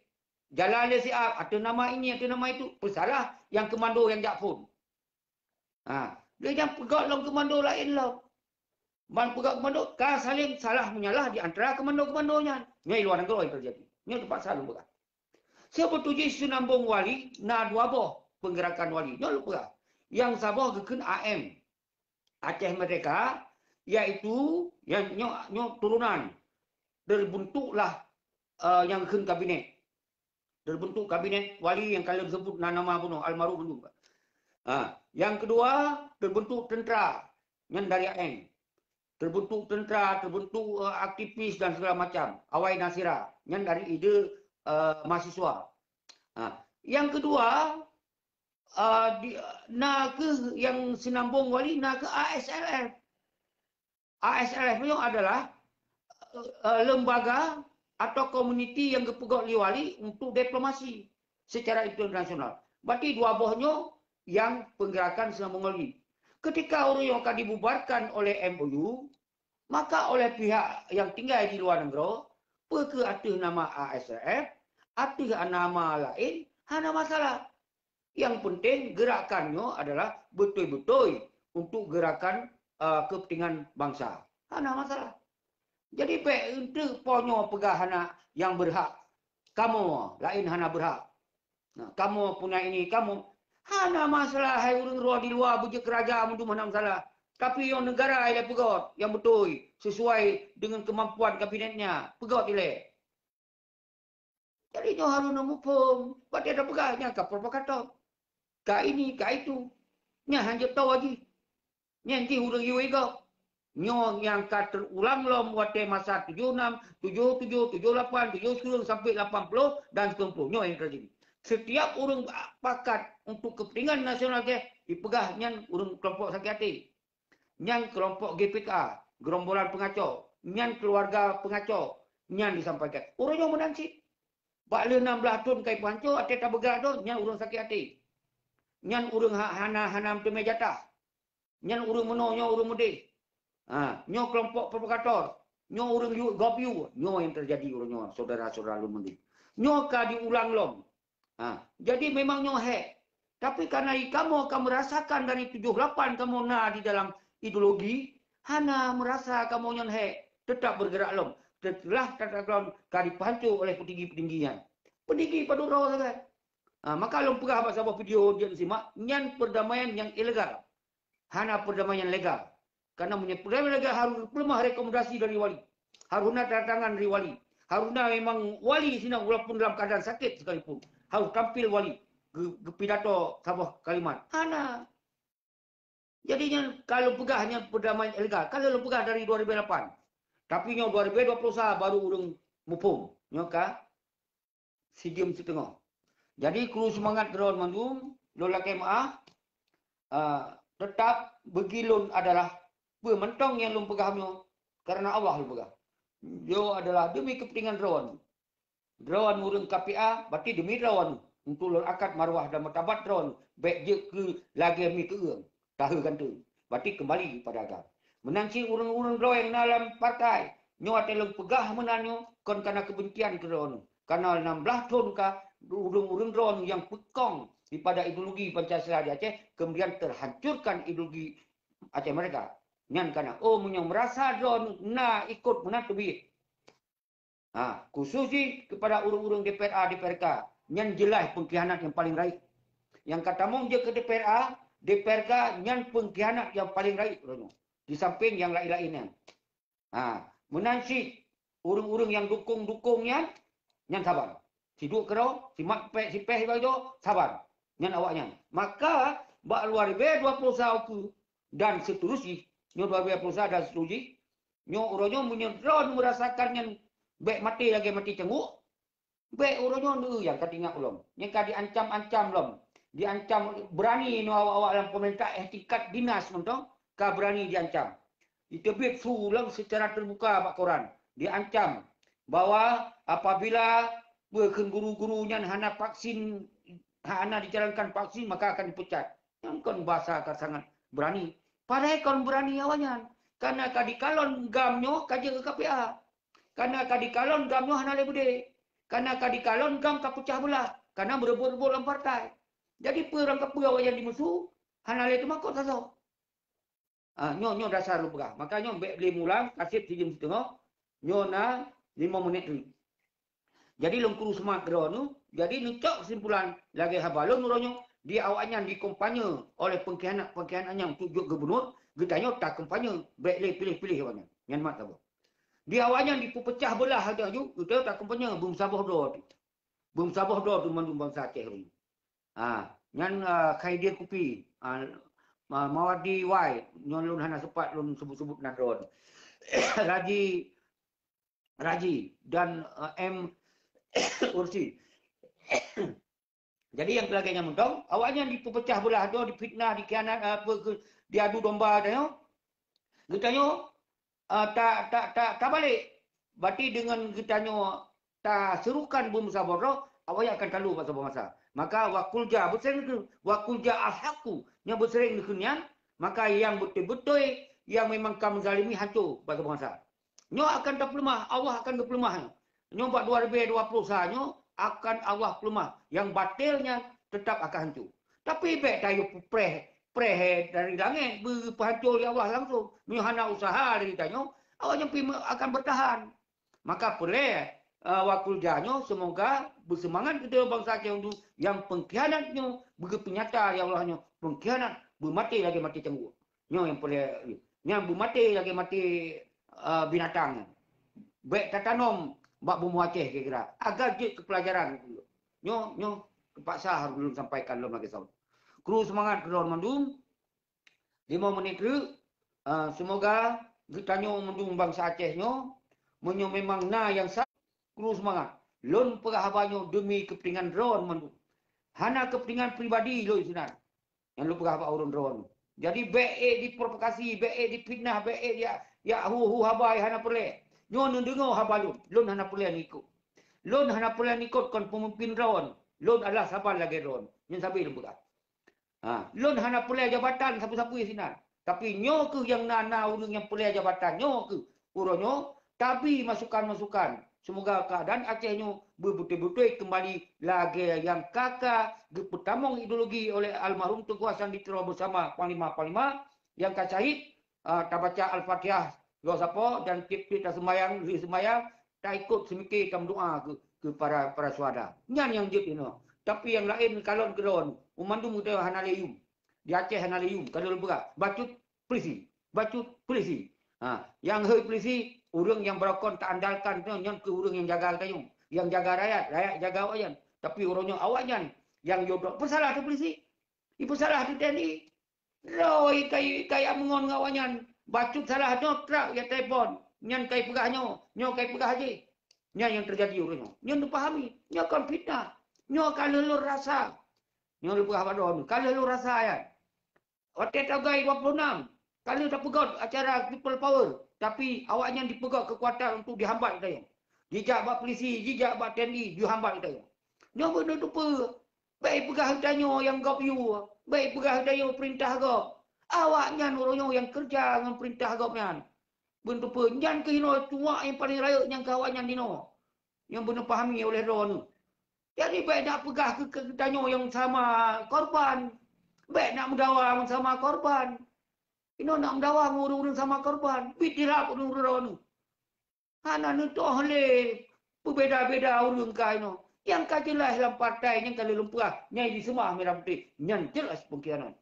Jalan lé siat, ateueh nama ini, ateueh nama itu. Peusalah nyang keumando nyang jak phon. Ha, lé nyang peugah lom keumando laén lom. Ban peugah keumando, ka saléng salah meunyalah di antara keumando-keumando nyan. Nyoe luwa nanggroe nyang teujadi. Nyoe teupaksa lôn peugah. Seubeutôi jih seunambong wali na dua boh peunggerakan wali. Nyoe lôn peugah. Nyang saboh geukheun A M, Aceh Merdeka, yaitu nyang nyoe, nyoe turonan. Teubeuntuklah, eh, nyang geukheun kabinet. Teubeuntuk kabinet wali nyang ka lôn seubut na nama bunoe, almarhum mandum. Ha, nyang keudua, teubeuntuk teuntra, nyan dari A N. Teubeuntuk teuntra, teubeuntuk, eh, aktivis dan segala macam, awai nasira, nyan dari ide, eh, mahasiswa. Ha, nyang keudua, eh, di, na kheueh nyang seunambong wali, na kheueh A S L F. A S L F nyoe adalah, eh, lembaga atau komuniti nyang geupeugét lé wali untuk diplomasi secara internasional. Berarti dua boh nyoe nyang peunggerakan seunambong wali. Ketika ureuëng nyoe ka dibubarkan oleh M O U, maka oleh pihak nyang tinggai di luwa nanggroe, peu kheueh ateueh nama A S L F, ateueh nama laén, hana masalah. Nyang peunteng geurakan nyoe adalah beutôi-beutôi untuk geurakan, eh, keupeuntingan bansa. Hana masalah. Jadi bék eunteuk po nyoe peugah hana nyang beurhak. Kamoe laén hana beurhak. Nah, kamoe puna ini, kamoe. Hana masalah hai ureuëng droe di luwa beujeuet keu raja mandum hana masalah. Tapi nyoe neugara ilée peugét nyang beutôi sesuai deungon keumampuan kabinetnya. Peugét ilée. Jadi nyoe harôh na muphom, watée tapeugah nyan ka provokator. Ka ini, ka itu. Nyan hanjeuet tawa jih. Nyan jih ureuëng yue gob. Nyoe nyang ka teurulang lom watée masa tujoh nam, tujoh tujoh, tujoh lapan, tujoh sikureueng sampai lapan ploh dan sembilan ploh. Nyoe nyang teujadi. Setiap ureuëng pakat untuk kepentingan nasional geh, jipeugah nyan ureuëng kelompok sakét até. Nyan kelompok G P K, gerombolan peungaco, nyan keuluwarga peungaco, nyan disampaikan. Ureuëng nyoe meunan cit. Bak lheueh nam blaih thon ka ipeuhanco, até tabeugerak dong, nyan ureuëng sakét até. Nyan ureuëng ha-, hana, hana meuteumé jatah. Nyan ureuëng meunoe, nyoe ureuëng meudeh. Ha, nyoe kelompok provokator. Nyoe ureuëng yue gob yue. Nyoe nyang teujadi uroe nyoe, saudara-saudara lôn meudeh. Nyoe ka diulang lom. Ha, jadi memang nyoe hék. Tapi karena kamoe ka merasakan dari tujoh lapan kamoe na di dalam ideologi, hana merasa kamoe nyan hék. Tetap bergerak lom. Setelah tataklon ka dipeuhanco oleh petinggi-petinggi nyan. Petinggi padum droe sagai. Ha, maka lôn peugah bak saboh video jeuet simak, nyan perdamaian nyang ilegal. Hana perdamaian legal. Karena meunyoe perdamaian legal harôh peuleumah rekomendasi dari wali. Harôh na tanda tangan dari wali. Harôh na memang wali sinan walaupun dalam keadaan sakét sekalipun. Harôh tampil wali. Ge-, geupidato saboh kalimat. Hana. Jadi nyan kalau peugah nyan perdamaian ilegal. Kalau lôn peugah dari dua ribu lapan. Tapi nyoe dua ribu dua puluh satu baru ureuëng muphom. Nyoe ka sijeuem siteungoh. Jadi kru seumangat droe mandum, lôn lakée meuáh, ah, teutap beugi lôn adalah peue mantong nyang lôn peugah nyoe, karena Allah lôn peugah. Nyoe adalah demi kepentingan droe. Droe ureuëng K P A, berarti demi droe untuk lôn angkat marwah dan martabat droe, bék jeuet keu lagée mi keueueng, tahe ganteng. Berarti kembali kepada agama. Meunan cit ureuëng-ureuëng droe nyang na lam partai, nyoe watée lôn peugah meunan nyoe kon karena kebencian keu droe. Karena enam belas thon ka ureuëng-ureuëng droe nyang peukong daripada ideologi Pancasila di Aceh, kemudian terhancurkan ideologi Aceh Merdeka. Nyan karena, oh, meunyoe merasa droe na ikut meunan teubiet. Ha, khusus jih kepada ureuëng-ureuëng D P R A, D P R K, nyan jeulaih pengkhianat nyang paleng rayeuk. Nyang ka tamong jeuet keu D P R A, D P R K nyan pengkhianat nyang paleng rayeuk uroe nyoe. Di samping nyang laén-laén nyan. Ha, meunan cit ureuëng-ureuëng nyang dukong-dukong nyan, nyan saban. Siduek keudroe, simat pék sipéh sibagoe, saban. Nyan awaknyan. Maka bak dua ribu dua puluh satu dan seterusnya, nyoe dua ribu dua puluh satu dan seterusnya, nyoe uroe nyoe meunyoe droe merasakan nyan bék maté lagée maté cangguek, bék uroe nyoe neu nyang ka teuingat ulôn. Nyang ka diancam-ancam lom. Diancam berani nyoe awak-awak lam pemerintah, eh, tingkat dinas mantong ka berani diancam. Diteubiet su lom secara terbuka bak koran. Diancam bahwa apabila peue kheun guru-guru nyan hana vaksin, hana dijalankan vaksin, maka akan dipecat. Nyan kon bahasa ka sangat berani. Padahai kon berani awaknyan. Karena ka dikalon GAM nyoe ka jeuet keu K P A. Karena ka dikalon GAM nyoe hana lé beudé. Karena ka dikalon GAM ka peucah beulah. Karena meureubot-reubot lam partai. Jadi peue rang kapeue awaknyan dimusu, hana lé teumakot sasoe. Ah, nyoe, nyoe dasar lôn peugah. Maka nyoe bék lé mulang, kaseb sijeuem siteungoh, nyoe na limong minét teuk. Jadi lôn kru seumangat keudroe nyoe, jadi neucok keusimpulan lagée haba lôn uroe nyoe, di awaknyan dikampanye oleh pengkhianat-pengkhianat nyan untuk jeuet gubunur, geutanyoe takampanye, bék lé piléh-piléh awaknyan. Nyan mat saboh. Di awaknyan dipeupeucah beulah laju, geutanyoe takampanye beumeusaboh droe teuh. Beumeusaboh droe teuh mandum bansa Aceh uroe nyoe. Ha, nyan, ah, Khaidir Kupi, ah, Ma-, Mawardi Wai, nyoe lôn hana sempat lôn sebut-sebut nan droe. Raji, Raji dan, ah, M Ursi. Jadi nyang lagée nyan mantong, awaknyan dipeupeucah beulah droe, difitnah, dikhianat, apa ke, diadu domba tanyoe. Geutanyoe, ah, ta-, ta-, ta-, tabalek. Berarti deungon geutanyoe taserukan beumeusaboh droe, awaknyan akan talu bak saboh masa. Maka wa qul ja, beusereng keu, wa qul ja al-haqqu, nyoe beusereng keu nyan, maka nyang beutôi-beutôi, nyang memang ka meuzalimi hanco bak saboh masa. Nyoe akan tapeuleumah, Allah akan geupeuleumah nyoe. Nyoe bak dua ribu dua puluh sa nyoe akan Allah peuleumah, nyang batil nyan teutap akan hanco. Tapi bék tayue peupreh, preh dari langét, beupeuhanco lé Allah langsung. Meunyoe hana useuha dari tanyoe, awaknyan pih akan beutahan. Maka peureulée uh, waktu jah nyoe, semoga beuseumangat geutanyoe bansa Aceh Undung nyang pengkhianat nyoe beugeupeunyata, ya Allah, nyoe pengkhianat beumaté lagée maté cangguek. Nyoe nyang peureulée, nyang beumaté lagée maté, uh, binatang. Bék tatanom bak bumoe Aceh kira-kira, agar jeuet keu peulajaran. Nyoe, nyoe teupaksa harôh lôn sampaikan lom lagée saboh. Kru seumangat keudroe mandum, lima menit treuk, uh, semoga geutanyoe mandum bansa Aceh nyoe, meunyoe memang na nyang sa-, kru seumangat. Lôn peugah haba nyoe demi keupeuntengan droe mandum. Hana keupeuntengan pribadi lôn sinan. Nyang lôn peugah bak ureuëng droe. Jadi bék ék diprovokasi, bék ék difitnah, bék ék jak, jak hu-hu haba hana peureulée. Nyoe neudeungoe haba lôn, lôn hana peureulée neuikot. Lôn hana peureulée neuikot kon peumimpin droe. Lôn adalah saban lagée droe. Nyan sabe lôn peugah. Ha, lôn hana peureulée jabatan sapeue-sapeue sinan. Tapi nyoe kheueh nyang na, na ureuëng nyang peureulée jabatan nyoe kheueh. Uroe nyoe tabi masukan-masukan. Semoga keuadaan Aceh nyoe beubeutôi-beutôi keumbali lagée nyang ka-ka geupeutamong ideologi oleh almarhum Teungku Hasan di Tiro beusama panglima-panglima nyang ka syahid, ah, tabaca Al-Fatihah lom sapo dan tieb-tieb taseumayang, lheueh seumayang, taikot seumike tameudoa keu, keu para, para syuhada. Nyan nyang jeuet inoe. Tapi nyang laén kalon keudroe, u mandum geutanyoe hana lé yum. Di Aceh hana lé yum, ka lôn peugah. Bacut, pulisi. Bacut, pulisi. Ha, nyang hôi pulisi, ureuëng nyang beurokon taandalkan nyoe, nyan keuh ureuëng nyang jaga geutanyoe. Nyang jaga rakyat, rakyat jaga awaknyan. Tapi uroe nyoe awaknyan nyang yue droe peusalah teuh pulisi. Ipeusalah teuh T N I. Droe kai, kai ameungon ngon awaknyan. Bacut salah nyoe, trok jak telepon. Nyan kai peugah nyoe, nyoe kai peugah jih. Nyan nyang teujadi uroe nyoe. Nyoe neupahami. Nyoe kon fitnah. Nyoe ka lheueh lôn rasa. Nyoe lôn peugah bak droe nyoe. Ka lheueh lôn rasa nyan. Watée tanggai dua puluh enam, ka lheueh tapeugét acara People Power, tapi awaknyan dipeugét keukuatan untuk dihambat geutanyoe. Jijak bak pulisi, jijak bak T N I, dihambat geutanyoe. Nyoe beuneuteupeu, bék peugah geutanyoe nyang gob yue, bék peugah geutanyoe peurintah gob. Awaknyan uroe nyoe nyang keureuja ngon peurintah gob nyan. Beuneuteupeu, nyan keuh inoe tuwak nyang paleng rayeuk nyang keu awaknyan inoe. Nyang beuneuh pahami oleh droeneuh. Jadi, bék nak peugah keu, keu geutanyoe nyang sama korban. Bék nak meudawa ngon sama korban. Inoe nak meudawa ngon ureuëng-ureuëng sama korban. Biet dilap ureuëng-ureuëng droeneuh. Hana neutoh lé peubeda-beda ureuëng ka inoe. Nyang ka jeulaih lam partai nyang ka lheueh lôn peugah, nyang jiseumah mirah putéh, nyan jeulaih peungkhianat.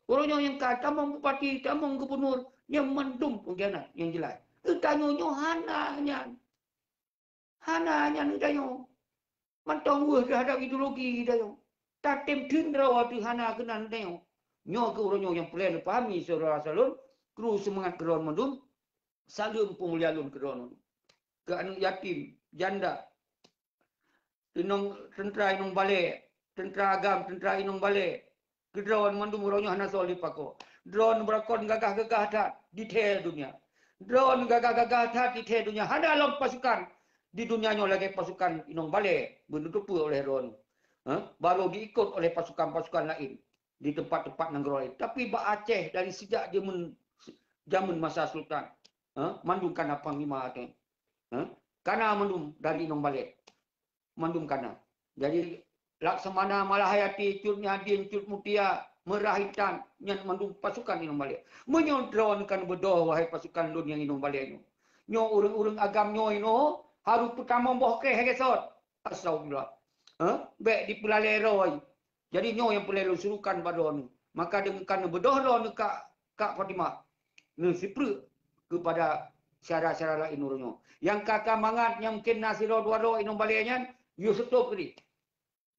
Uroe nyoe nyang ka tamong bupati, tamong gubunur, nyan mandum peungkhianat nyang jeulaih. Geutanyoe nyoe hana nyan. Hana nyan geutanyoe. Mantong weueh teuhadab ideologi geutanyoe. Tatem teun droe teuh hana keunan geutanyoe. Nyoe keuh uroe nyoe nyang peureulée neupahami syedara-syedara lôn, kru seumangat keudroe mandum, saleuem peumulia lôn keudroe mandum. Keu aneuëk yatim, janda, inong teuntra inong balée, teuntra agam, teuntra inong balée, keu droe mandum uroe nyoe hana soe lé pakoe. Droe beurokon gagah-gagah that di thée dunia. Droe gagah-gagah that di thée dunia. Hana lom pasukan di dunia nyoe lagée pasukan inong balée beuneuteupeu oleh droe. Ha? Baru diikot oleh pasukan-pasukan laén di teumpat-teumpat nanggroe laén. Tapi bak Aceh dari sejak jameun, jameun masa sultan, ha? Mandum kana panglima Aceh. Ha? Kana mandum dari inong balée. Mandum kana. Jadi, Laksamana, Malahayati, Cut Nyadin, Cut Mutia, Meurah Intan, nyan mandum pasukan inong balée. Meunyoe droe kan beudôh, wahai pasukan lôn nyang inong balée nyoe. Nyoe ureuëng-ureuëng agam nyoe inoe harôh peutamong boh kréh lagée sot. Astagfirullah. Ha? Bék dipeulalée droe. Jadi nyoe nyang peureulée lôn surukan bak droeneuh. Maka deungon ka neubeudôh droeneuh kak, kak Fatimah, neusipreuk keupada syedara-syedara laén uroe nyoe. Nyang ka-ka mangat nyang mungken na sidroe dua droe inong balée nyan, yue seutôb keudeh.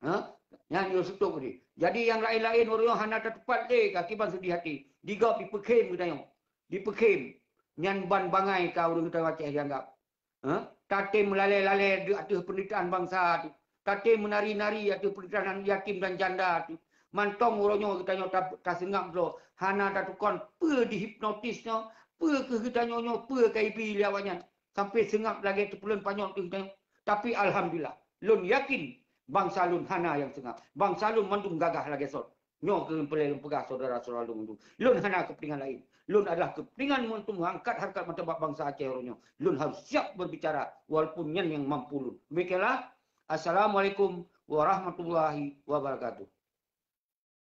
Ha? Nyan yue seutôb keudeh. Jadi nyang laén-laén uroe nyoe hana tatupat lé ka kiban seudeh até. Di gob dipeukhem geutanyoe. Dipeukhem. Nyan ban bangai ka ureuëng geutanyoe Aceh jianggab. Ha? Tatem meulalée-lalée di ateueh peundeuritaan bansa tu. Tatem meunari-nari ateueh peundeuritaan yatim dan janda tu. Mantong uroe nyoe geutanyoe ta-, taseungab droe. Hana tatukon peue dihipnotis nyoe, peue keuh geutanyoe nyoe, peue ka ibi lé awaknyan. Sampai seungab lagée teupeulon panyöt keuh geutanyoe. Tapi alhamdulillah, lôn yakin bansa lôn hana nyang seungab. Bansa lôn mandum gagah lagée sot. Nyoe keuh nyang peureulée lôn peugah syedara-syedara lôn mandum. Lôn hana keupeuntengan laén. Lôn adalah keupeuntengan untuk mengangkat harkat martabat bansa Aceh uroe nyoe. Lôn harôh siap berbicara walaupun nyan nyang mampu lôn. Demikianlah. Assalamualaikum warahmatullahi wabarakatuh.